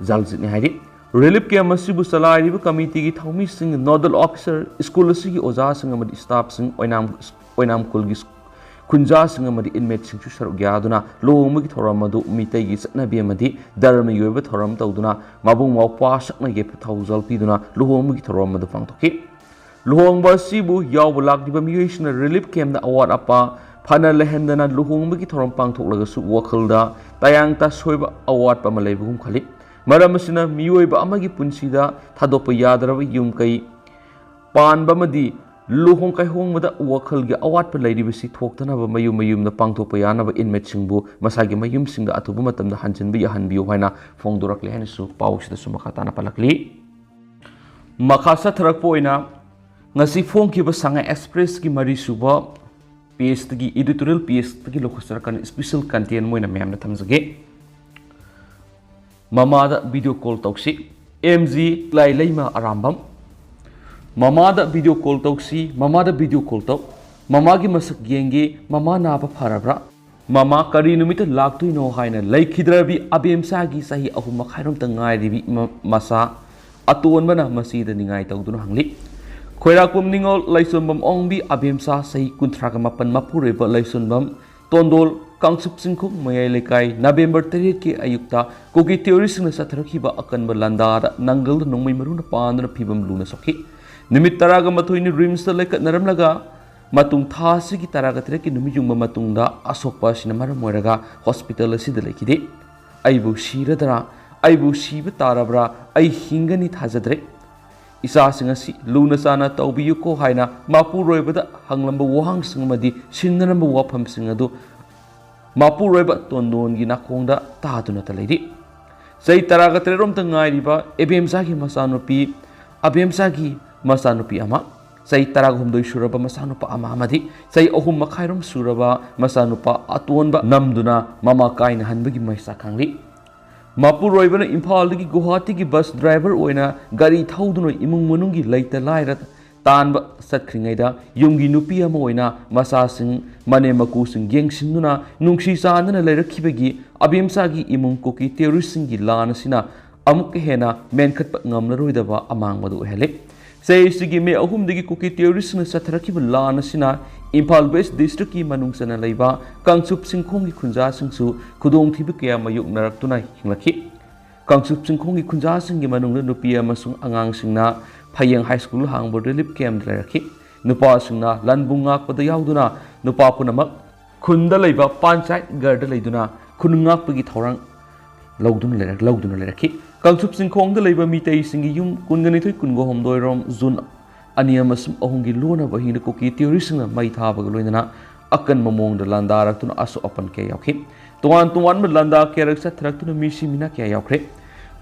ꯖꯥꯜꯖꯤꯠꯅꯤ ꯍꯥꯏꯔꯤ꯫ ꯔꯤꯂꯤꯐ ꯀꯦꯝꯞ ꯑꯁꯤꯕꯨ ꯆꯂꯥꯏꯔꯤꯕ ꯀꯃꯤꯇꯤꯒꯤ ꯊꯧꯃꯤꯁꯤꯡ, ꯅꯣꯗꯜ ꯑꯣꯐꯤꯁꯔ, ꯁ꯭ꯀꯨꯜ ꯑꯁꯤꯒꯤ ꯑꯣꯖꯥꯁꯤꯡ ꯑꯃꯗꯤ ꯁ꯭ꯇꯥꯐꯁꯤꯡ, ꯑꯣꯏꯅꯥꯝ, ꯑꯣꯏꯅꯥꯝ ꯈꯨꯜꯒꯤ ꯁ꯭ꯀꯨ-, ꯈꯨꯟꯖꯥꯁꯤꯡ ꯑꯃꯗꯤ inmateꯁꯤꯡꯁꯨ ꯁꯔꯨꯛ ꯌꯥꯗꯨꯅ ꯂꯨꯍꯣꯡꯕꯒꯤ ꯊꯧꯔꯝ ꯑꯗꯨ ꯃꯤꯇꯩꯒꯤ ꯆꯠꯅꯕꯤ ꯑꯃꯗꯤ ꯙꯔꯃꯒꯤ ꯑꯣꯏꯕ ꯊꯧꯔꯝ ꯇꯧꯗꯨꯅ ꯃꯕꯨꯡ ꯃꯧꯄ꯭ꯋꯥ ꯁꯛꯅ ꯌꯦꯠꯄ ꯊꯧꯖꯥꯜ ꯄꯤꯗꯨꯅ ꯂꯨꯍꯣꯡꯕꯒꯤ ꯊꯧꯔꯝ ꯑꯗꯨ ꯄꯥꯡꯊꯣꯛꯈꯤ꯫ ꯂꯨꯍꯣꯡꯕ ꯑꯁꯤꯕꯨ ꯌꯥꯎꯕ ꯂꯥꯛꯂꯤꯕ ꯃꯤꯑꯣꯏꯁꯤꯡꯅ relief campꯇ ꯑꯋꯥꯠ ꯑꯄꯥ ꯐꯅ ꯂꯩꯍꯟꯗꯅ ꯂꯨꯍꯣꯡꯕꯒꯤ ꯊꯧꯔꯝ ꯄꯥꯡꯊꯣꯛꯂꯒꯁꯨ ꯋꯥꯈꯜꯗ ꯇꯌꯥꯡ ꯇꯥꯁꯣꯏꯕ ꯑꯋꯥꯠꯄ ꯑꯃ ꯂꯩꯕꯒꯨꯝ ꯈꯜꯂꯤ꯫ ꯃꯔꯝ ꯑꯁꯤꯅ ꯃꯤꯑꯣꯏꯕ ꯑꯃꯒꯤ ꯄꯨꯟꯁꯤꯗ ꯊꯥꯗꯣꯛꯄ ꯌꯥꯗ꯭ꯔꯕ ꯌꯨꯝ ꯀꯩ ꯄꯥꯟꯕ ꯑꯃꯗꯤ ꯂꯨꯍꯣꯡ ꯀꯥꯏꯍꯣꯡꯕꯗ ꯋꯥꯈꯜꯒꯤ ꯑꯋꯥꯠꯄ ꯂꯩꯔꯤꯕꯁꯤ ꯊꯣꯛꯇꯅꯕ ꯃꯌꯨꯝ ꯃꯌꯨꯝꯗ ꯄꯥꯡꯊꯣꯛꯄ ꯌꯥꯅꯕ inmateꯁꯤꯡꯕꯨ ꯃꯁꯥꯒꯤ ꯃꯌꯨꯝꯁꯤꯡꯗ ꯑꯊꯨꯕ ꯃꯇꯝꯗ ꯍꯟꯖꯤꯟꯕ ꯌꯥꯍꯟꯕꯤꯌꯨ ꯍꯥꯏꯅ ꯐꯣꯡꯗꯣꯔꯛꯂꯦ ꯍꯥꯏꯅꯁꯨ ꯄꯥꯎꯁꯤꯗꯁꯨ ꯃꯈꯥ ꯇꯥꯅ ꯄꯜꯂꯛꯂꯤ꯫ ꯃꯈꯥ ꯆꯠꯊꯔꯛꯄ ꯑꯣꯏꯅ ꯉꯁꯤ ꯐꯣꯡꯈꯤꯕ ꯁꯉꯥꯏ Expressꯀꯤ ꯃꯔꯤꯁꯨꯕ pageꯇꯒꯤ editorial pageꯇꯒꯤ ꯂꯧꯈꯠꯆꯔꯛꯀꯅꯤ, special content ꯑꯣꯏꯅ ꯃꯌꯥꯝꯅ ꯊꯝꯖꯒꯦ꯫ ꯃꯃꯥꯗ video call ꯇꯧꯁꯤ꯫ ꯑꯦꯝ ꯖꯤ ꯂꯥꯏꯂꯩꯃ ꯑꯔꯥꯝꯕꯝ꯫ ꯃꯃꯥꯗ video call ꯇꯧꯁꯤ, ꯃꯃꯥꯗ video call ꯇꯧ꯫ ꯃꯃꯥꯒꯤ ꯃꯁꯛ ꯌꯦꯡꯒꯦ, ꯃꯃꯥ ꯅꯥꯕ ꯐꯔꯕ꯭ꯔꯥ? ꯃꯃꯥ ꯀꯔꯤ ꯅꯨꯃꯤꯠꯇ ꯂꯥꯛꯇꯣꯏꯅꯣ ꯍꯥꯏꯅ ꯂꯩꯈꯤꯗ꯭ꯔꯕꯤ ꯑꯕꯦꯝꯆꯥꯒꯤ ꯆꯍꯤ ꯑꯍꯨꯝ ꯃꯈꯥꯏꯔꯣꯝꯇ ꯉꯥꯏꯔꯤꯕꯤ ꯃ-, ꯃꯆꯥ ꯑꯇꯣꯟꯕꯅ ꯃꯆꯦꯗ ꯅꯤꯡꯉꯥꯏ ꯇꯧꯗꯨꯅ ꯍꯪꯂꯤ꯫ ꯈꯣꯏꯔꯥꯛꯄꯝ ꯅꯤꯉꯣꯜ ꯂꯩꯁꯣꯟꯕꯝ ꯑꯣꯡꯕꯤ ꯑꯕꯦꯝꯆꯥ ꯆꯍꯤ ꯀꯨꯟꯊ꯭ꯔꯥꯒ ꯃꯥꯄꯟ ꯃꯄꯨꯔꯣꯏꯕ ꯂꯩꯁꯣꯟꯕꯝ ꯇꯣꯟꯗꯣꯜ ꯀꯥꯡꯆꯨꯞ ꯆꯤꯡꯈꯣꯡ ꯃꯌꯥꯏ ꯂꯩꯀꯥꯏ ꯅꯕꯦꯝꯕꯔ ꯇꯔꯦꯠꯀꯤ ꯑꯌꯨꯛꯇ ꯀꯨꯀꯤ terroristꯁꯤꯡꯅ ꯆꯠꯊꯔꯛꯈꯤꯕ ꯑꯀꯟꯕ ꯂꯥꯟꯗꯥꯗ ꯅꯪꯒꯜꯗ ꯅꯣꯡꯃꯩ ꯃꯔꯨꯅ ꯄꯥꯟꯗꯨꯅ ꯐꯤꯕꯝ ꯂꯨꯅ ꯁꯣꯛꯈꯤ꯫ ꯅꯨꯃꯤꯠ ꯇꯔꯥꯒ ꯃꯥꯊꯣꯏꯅꯤ RIMSꯇ ꯂꯩꯈꯠꯅꯔꯝꯂꯒ ꯃꯇꯨꯡ ꯊꯥ ꯑꯁꯤꯒꯤ ꯇꯔꯥꯒ ꯇꯔꯦꯠꯀꯤ ꯅꯨꯃꯤꯠ ꯌꯨꯡꯕ ꯃꯇꯨꯡꯗ ꯑꯁꯣꯛꯄ ꯑꯁꯤꯅ ꯃꯔꯝ ꯑꯣꯏꯔꯒ hospital ꯑꯁꯤꯗ ꯂꯩꯈꯤꯗꯦ꯫ ꯑꯩꯕꯨ ꯁꯤꯔꯗ꯭ꯔꯥ? ꯑꯩꯕꯨ ꯁꯤꯕ ꯇꯥꯔꯕ꯭ꯔꯥ? ꯑꯩ ꯍꯤꯡꯒꯅꯤ ꯊꯥꯖꯗ꯭ꯔꯦ꯫ ꯏꯆꯥꯁꯤꯡ ꯑꯁꯤ ꯂꯨꯅ ꯆꯥꯟꯅ ꯇꯧꯕꯤꯌꯨꯀꯣ ꯍꯥꯏꯅ ꯃꯄꯨꯔꯣꯏꯕꯗ ꯍꯪꯂꯝꯕ ꯋꯥꯍꯪꯁꯤꯡ ꯑꯃꯗꯤ ꯁꯤꯟꯅꯔꯝꯕ ꯋꯥꯐꯝꯁꯤꯡ ꯑꯗꯨ ꯃꯄꯨꯔꯣꯏꯕ ꯇꯣꯟꯗꯣꯟꯒꯤ ꯅꯥꯀꯣꯡꯗ ꯇꯥꯗꯨꯅꯇ ꯂꯩꯔꯤ꯫ ꯆꯍꯤ ꯇꯔꯥꯒ ꯇꯔꯦꯠꯔꯣꯝꯇ ꯉꯥꯏꯔꯤꯕ ꯑꯕꯦꯝꯆꯥꯒꯤ ꯃꯆꯥꯅꯨꯄꯤ, ꯑꯕꯦꯝꯆꯥꯒꯤ ꯃꯆꯥꯅꯨꯄꯤ ꯑꯃ, ꯆꯍꯤ ꯇꯔꯥꯒ ꯍꯨꯝꯗꯣꯏ ꯁꯨꯔꯕ ꯃꯆꯥꯅꯨꯄꯥ ꯑꯃ ꯑꯃꯗꯤ ꯆꯍꯤ ꯑꯍꯨꯝ ꯃꯈꯥꯏꯔꯣꯝ ꯁꯨꯔꯕ ꯃꯆꯥꯅꯨꯄꯥ ꯑꯇꯣꯟꯕ ꯅꯝꯗꯨꯅ ꯃꯃꯥ ꯀꯥꯏꯅꯍꯟꯕꯒꯤ ꯃꯩꯁꯥ ꯈꯥꯡꯂꯤ꯫ ꯃꯄꯨꯔꯣꯏꯕꯅ ꯏꯝꯐꯥꯜꯗꯒꯤ ꯒꯨꯋꯥꯍꯥꯇꯤꯒꯤ bus driver ꯑꯣꯏꯅ ꯒꯥꯔꯤ ꯊꯧꯗꯨꯅ ꯏꯃꯨꯡ ꯃꯅꯨꯡꯒꯤ ꯂꯩꯇ ꯂꯥꯏꯔ ꯇꯥꯟꯕ ꯆꯠꯈ꯭ꯔꯤꯉꯩꯗ ꯌꯨꯝꯒꯤ ꯅꯨꯄꯤ ꯑꯃ ꯑꯣꯏꯅ ꯃꯆꯥꯁꯤꯡ, ꯃꯅꯦꯝ ꯃꯀꯨꯁꯤꯡ ꯌꯦꯡꯁꯤꯟꯗꯨꯅ ꯅꯨꯡꯁꯤ ꯆꯥꯟꯅꯅ ꯂꯩꯔꯛꯈꯤꯕꯒꯤ ꯑꯕꯦꯝꯆꯥꯒꯤ ꯏꯃꯨꯡ ꯀꯨꯀꯤ terroristꯁꯤꯡꯒꯤ ꯂꯥꯟ ꯑꯁꯤꯅ ꯑꯃꯨꯛꯀ ꯍꯦꯟꯅ ꯃꯦꯟꯈꯠꯄ ꯉꯝꯂꯔꯣꯏꯗꯕ ꯑꯃꯥꯡꯕꯗꯨ ꯑꯣꯏꯍꯜꯂꯤ꯫ ꯆꯍꯤꯁꯤꯒꯤ ꯃꯦ ꯑꯍꯨꯝꯗꯒꯤ ꯀꯨꯀꯤ ꯇꯦꯔꯣꯔꯤꯁꯁꯤꯡꯅ ꯆꯠꯊꯔꯛꯈꯤꯕ ꯂꯥꯟ ꯑꯁꯤꯅ ꯏꯝꯐꯥꯜ ꯋꯦꯁ ꯗꯤꯁꯇ꯭ꯔꯤꯛꯀꯤ ꯃꯅꯨꯡ ꯆꯟꯅ ꯂꯩꯕ ꯀꯥꯡꯆꯨꯞ ꯆꯤꯡꯈꯣꯡꯒꯤ ꯈꯨꯟꯖꯥꯁꯤꯡꯁꯨ ꯈꯨꯗꯣꯡꯊꯤꯕ ꯀꯌꯥ ꯃꯥꯌꯣꯛꯅꯔꯛꯇꯨꯅ ꯍꯤꯡꯂꯛꯈꯤ꯫ ꯀꯥꯡꯆꯨꯞ ꯆꯤꯡꯈꯣꯡꯒꯤ ꯈꯨꯟꯖꯥꯁꯤꯡꯒꯤ ꯃꯅꯨꯡꯗ ꯅꯨꯄꯤ ꯑꯃꯁꯨꯡ ꯑꯉꯥꯡꯁꯤꯡꯅ ꯐꯌꯦꯡ ꯍꯥꯏ ꯁ꯭ꯀꯨꯜ ꯍꯥꯡꯕ ꯔꯤꯂꯤꯐ ꯀꯦꯝꯞꯇ ꯂꯩꯔꯛꯈꯤ꯫ ꯅꯨꯄꯥꯁꯤꯡꯅ ꯂꯟꯕꯨ ꯉꯥꯛꯄꯗ ꯌꯥꯎꯗꯨꯅ ꯅꯨꯄꯥ ꯄꯨꯝꯅꯃꯛ ꯈꯨꯟꯗ ꯂꯩꯕ ꯄꯟꯆꯥꯌꯠ ꯘꯔꯗ ꯂꯩꯗꯨꯅ ꯈꯨꯟ ꯉꯥꯛꯄꯒꯤ ꯊꯧꯔꯥꯡ ꯂꯧꯗꯨꯅ ꯂꯩꯔꯛ-, ꯂꯧꯗꯨꯅ ꯂꯩꯔꯛꯈꯤ꯫ ꯀꯥꯡꯆꯨꯞ ꯆꯤꯡꯈꯣꯡꯗ ꯂꯩꯕ ꯃꯤꯇꯩꯁꯤꯡꯒꯤ ꯌꯨꯝ ꯀꯨꯟꯒ ꯅꯤꯊꯣꯏ ꯀꯨꯟꯒ ꯍꯨꯝꯗꯣꯏ ꯔꯣꯝ ꯖꯨꯟ ꯑꯅꯤ ꯑꯃꯁꯨꯡ ꯑꯍꯨꯝꯒꯤ ꯂꯣꯟꯅꯕ ꯑꯍꯤꯡꯗ ꯀꯨꯀꯤ ꯇꯦꯔꯣꯔꯤꯁꯁꯤꯡꯅ ꯃꯩ ꯊꯥꯕꯒ ꯂꯣꯏꯅꯅ ꯑꯀꯟꯕ ꯃꯑꯣꯡꯗ ꯂꯥꯟꯗꯥꯔꯛꯇꯨꯅ ꯑꯁꯣꯛ ꯑꯄꯟ ꯀꯌꯥ ꯌꯥꯎꯈꯤ꯫ ꯇꯣꯉꯥꯟ ꯇꯣꯉꯥꯟꯕ ꯂꯥꯟꯗꯥ ꯀꯌꯥꯔꯛ ꯆꯠꯊꯔꯛꯇꯨꯅ ꯃꯤꯁꯤ ꯃꯤꯅꯥ ꯀꯌꯥ ꯌꯥꯎꯈ꯭ꯔꯦ꯫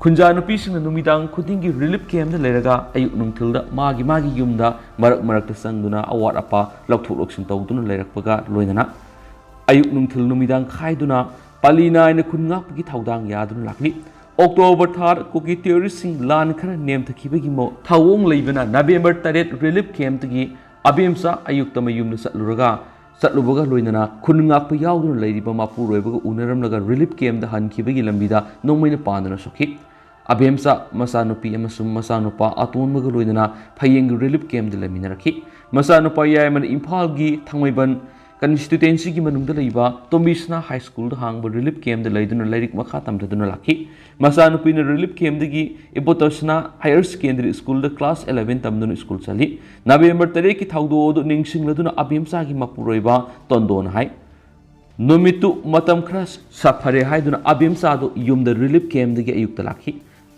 ꯈꯨꯟꯖꯥ ꯅꯨꯄꯤꯁꯤꯡꯅ ꯅꯨꯃꯤꯗꯥꯡ ꯈꯨꯗꯤꯡꯒꯤ ꯔꯤꯂꯤꯐ ꯀꯦꯝꯞꯇ ꯂꯩꯔꯒ ꯑꯌꯨꯛ ꯅꯨꯡꯊꯤꯜꯗ ꯃꯥꯒꯤ ꯃꯥꯒꯤ ꯌꯨꯝꯗ ꯃꯔꯛ ꯃꯔꯛꯇ ꯆꯪꯗꯨꯅ ꯑꯋꯥꯠ ꯑꯄꯥ ꯂꯧꯊꯣꯛ ꯂꯧꯁꯤꯟ ꯇꯧꯗꯨꯅ ꯂꯩꯔꯛꯄꯒ ꯂꯣꯏꯅꯅ ꯑꯌꯨꯛ ꯅꯨꯡꯊꯤꯜ ꯅꯨꯃꯤꯗꯥꯡ ꯈꯥꯏꯗꯨꯅ ꯄꯥꯂꯤ ꯅꯥꯏꯅ ꯈꯨꯟ ꯉꯥꯛꯄꯒꯤ ꯊꯧꯗꯥꯡ ꯌꯥꯗꯨꯅ ꯂꯥꯛꯂꯤ꯫ ꯑꯣꯛꯇꯣꯕꯔ ꯊꯥꯗ ꯀꯨꯀꯤ ꯇꯦꯔꯣꯔꯤꯁꯁꯤꯡ ꯂꯥꯟ ꯈꯔ ꯅꯦꯝꯊꯈꯤꯕꯒꯤ ꯃꯑꯣ-, ꯊꯧꯑꯣꯡ ꯂꯩꯕꯅ ꯅꯕꯦꯝꯕꯔ ꯇꯔꯦꯠ ꯔꯤꯂꯤꯐ ꯀꯦꯝꯞꯇꯒꯤ ꯑꯕꯦꯝꯆꯥ ꯑꯌꯨꯛꯇ ꯃꯌꯨꯝꯗ ꯆꯠꯂꯨꯔꯒ, ꯆꯠꯂꯨꯕꯒ ꯂꯣꯏꯅꯅ ꯈꯨꯟ ꯉꯥꯛꯄ ꯌꯥꯎꯗꯨꯅ ꯂꯩꯔꯤꯕ ꯃꯄꯨꯔꯣꯏꯕꯒ ꯎꯅꯔꯝꯂꯒ ꯔꯤꯂꯤꯐ ꯀꯦꯝꯞꯇ ꯍꯟꯈꯤꯕꯒꯤ ꯂꯝꯕꯤꯗ ꯅꯣꯡꯃꯩꯅ ꯄꯥꯟꯗꯨꯅ ꯁꯣꯛꯈꯤ꯫ ꯑꯕꯦꯝꯆꯥ ꯃꯆꯥꯅꯨꯄꯤ ꯑꯃꯁꯨꯡ ꯃꯆꯥꯅꯨꯄꯥ ꯑꯇꯣꯟꯕꯒ ꯂꯣꯏꯅꯅ ꯐꯌꯦꯡꯒꯤ ꯔꯤꯂꯤꯐ ꯀꯦꯝꯞꯇ ꯂꯩꯃꯤꯟꯅꯔꯛꯈꯤ꯫ ꯃꯆꯥꯅꯨꯄꯥ ꯌꯥꯏꯃꯅ ꯏꯝꯐꯥꯜꯒꯤ ꯊꯥꯡꯃꯩꯕꯟ ꯀꯟꯁꯇꯤꯇ꯭ꯋꯦꯟꯁꯤꯒꯤ ꯃꯅꯨꯡꯗ ꯂꯩꯕ ꯇꯣꯝꯕꯤꯁꯅꯥ ꯍꯥꯏ ꯁ꯭ꯀꯨꯜꯗ ꯍꯥꯡꯕ ꯔꯤꯂꯤꯐ ꯀꯦꯝꯞꯇ ꯂꯩꯗꯨꯅ ꯂꯥꯏꯔꯤꯛ ꯃꯈꯥ ꯇꯝꯊꯗꯨꯅ ꯂꯥꯛꯈꯤ꯫ ꯃꯆꯥꯅꯨꯄꯤꯅ ꯔꯤꯂꯤꯐ ꯀꯦꯝꯞꯇꯒꯤ ꯏꯕꯣꯇꯣꯁꯅꯥ ꯍꯥꯌꯔ ꯁꯦꯀꯦꯟꯗꯔꯤ ꯁ꯭ꯀꯨꯜꯗ ꯀ꯭ꯂꯥꯁ ꯑꯦꯂꯦꯚꯦꯟ ꯇꯝꯗꯨꯅ ꯁ꯭ꯀꯨꯜ ꯆꯠꯂꯤ꯫ ꯅꯕꯦꯝꯕꯔ ꯇꯔꯦꯠꯀꯤ ꯊꯧꯗꯣꯛ ꯑꯗꯨ ꯅꯤꯡꯁꯤꯡꯂꯗꯨꯅ ꯑꯕꯦꯝꯆꯥꯒꯤ ꯃꯄꯨꯔꯣꯏꯕ ꯇꯣꯟꯗꯣꯟꯅ ꯍꯥꯏ, ꯅꯨꯃꯤꯠꯇꯨ ꯃꯇꯝ ꯈꯔ ꯁꯥꯐꯔꯦ ꯍꯥꯏꯗꯨꯅ ꯑꯕꯦꯝꯆꯥꯗꯨ ꯌꯨꯝꯗ ꯔꯤꯂꯤꯐ ꯀꯦꯝꯞꯇꯒꯤ ꯑꯌꯨꯛꯇ ꯂꯥꯛꯈꯤ꯫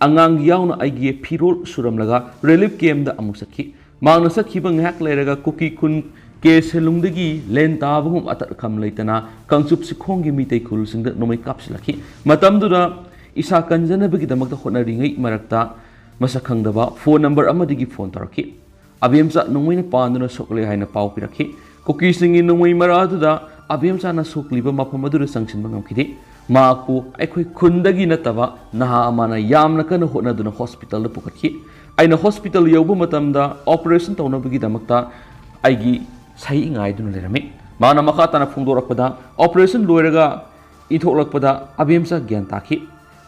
ꯑꯉꯥꯡ ꯌꯥꯎꯅ ꯑꯩꯒꯤ ꯐꯤꯔꯣꯜ ꯁꯨꯔꯝꯂꯒ ꯔꯤꯂꯤꯐ ꯀꯦꯝꯞꯇ ꯑꯃꯨꯛ ꯆꯠꯈꯤ꯫ ꯃꯍꯥꯛꯅ ꯆꯠꯈꯤꯕ ꯉꯥꯏꯍꯥꯛ ꯂꯩꯔꯒ ꯀꯨꯀꯤ ꯈꯨꯟ ꯀꯦ ꯁꯦꯂꯨꯡꯗꯒꯤ ꯂꯦꯟ ꯇꯥꯕꯒꯨꯝ ꯑꯇꯠ ꯑꯈꯝ ꯂꯩꯇꯅ ꯀꯥꯡꯆꯨꯞ ꯆꯤꯡꯈꯣꯡꯒꯤ ꯃꯤꯇꯩ ꯈꯨꯜꯁꯤꯡꯗ ꯅꯣꯡꯃꯩ ꯀꯥꯞꯁꯤꯜꯂꯛꯈꯤ꯫ ꯃꯇꯝꯗꯨꯗ ꯏꯁꯥ ꯀꯟꯖꯅꯕꯒꯤꯗꯃꯛꯇ ꯍꯣꯠꯅꯔꯤꯉꯩ ꯃꯔꯛꯇ ꯃꯁꯛ ꯈꯪꯗꯕ ꯐꯣꯟ ꯅꯝꯕꯔ ꯑꯃꯗꯒꯤ ꯐꯣꯟ ꯇꯧꯔꯛꯈꯤ꯫ ꯑꯕꯦꯝꯆꯥ ꯅꯣꯡꯃꯩꯅ ꯄꯥꯟꯗꯨꯅ ꯁꯣꯛꯂꯦ ꯍꯥꯏꯅ ꯄꯥꯎ ꯄꯤꯔꯛꯈꯤ꯫ ꯀꯨꯀꯤꯁꯤꯡꯒꯤ ꯅꯣꯡꯃꯩ ꯃꯔꯥ ꯑꯗꯨꯗ ꯑꯕꯦꯝꯆꯥꯅ ꯁꯣꯛꯂꯤꯕ ꯃꯐꯝ ꯑꯗꯨꯗ ꯆꯪꯁꯤꯟꯕ ꯉꯝꯈꯤꯗꯦ꯫ ꯃꯍꯥꯛꯄꯨ ꯑꯩꯈꯣꯏ ꯈꯨꯟꯗꯒꯤ ꯅꯠꯇꯕ ꯅꯍꯥ ꯑꯃꯅ ꯌꯥꯝꯅ ꯀꯟꯅ ꯍꯣꯠꯅꯗꯨꯅ ꯍꯣꯁꯄꯤꯇꯥꯜꯗ ꯄꯨꯈꯠꯈꯤ꯫ ꯑꯩꯅ ꯍꯣꯁꯄꯤꯇꯥꯜ ꯌꯧꯕ ꯃꯇꯝꯗ ꯑꯣꯄꯔꯦꯁꯟ ꯇꯧꯅꯕꯒꯤꯗꯃꯛꯇ ꯑꯩꯒꯤ ꯁꯍꯤ ꯉꯥꯏꯗꯨꯅ ꯂꯩꯔꯝꯃꯤ꯫ ꯃꯍꯥꯛꯅ ꯃꯈꯥ ꯇꯥꯅ ꯐꯣꯡꯗꯣꯔꯛꯄꯗ, ꯑꯣꯄꯔꯦꯁꯟ ꯂꯣꯏꯔꯒ ꯏꯟꯊꯣꯛꯂꯛꯄꯗ ꯑꯕꯦꯝꯆꯥ ꯒ꯭ꯌꯥꯟ ꯇꯥꯈꯤ꯫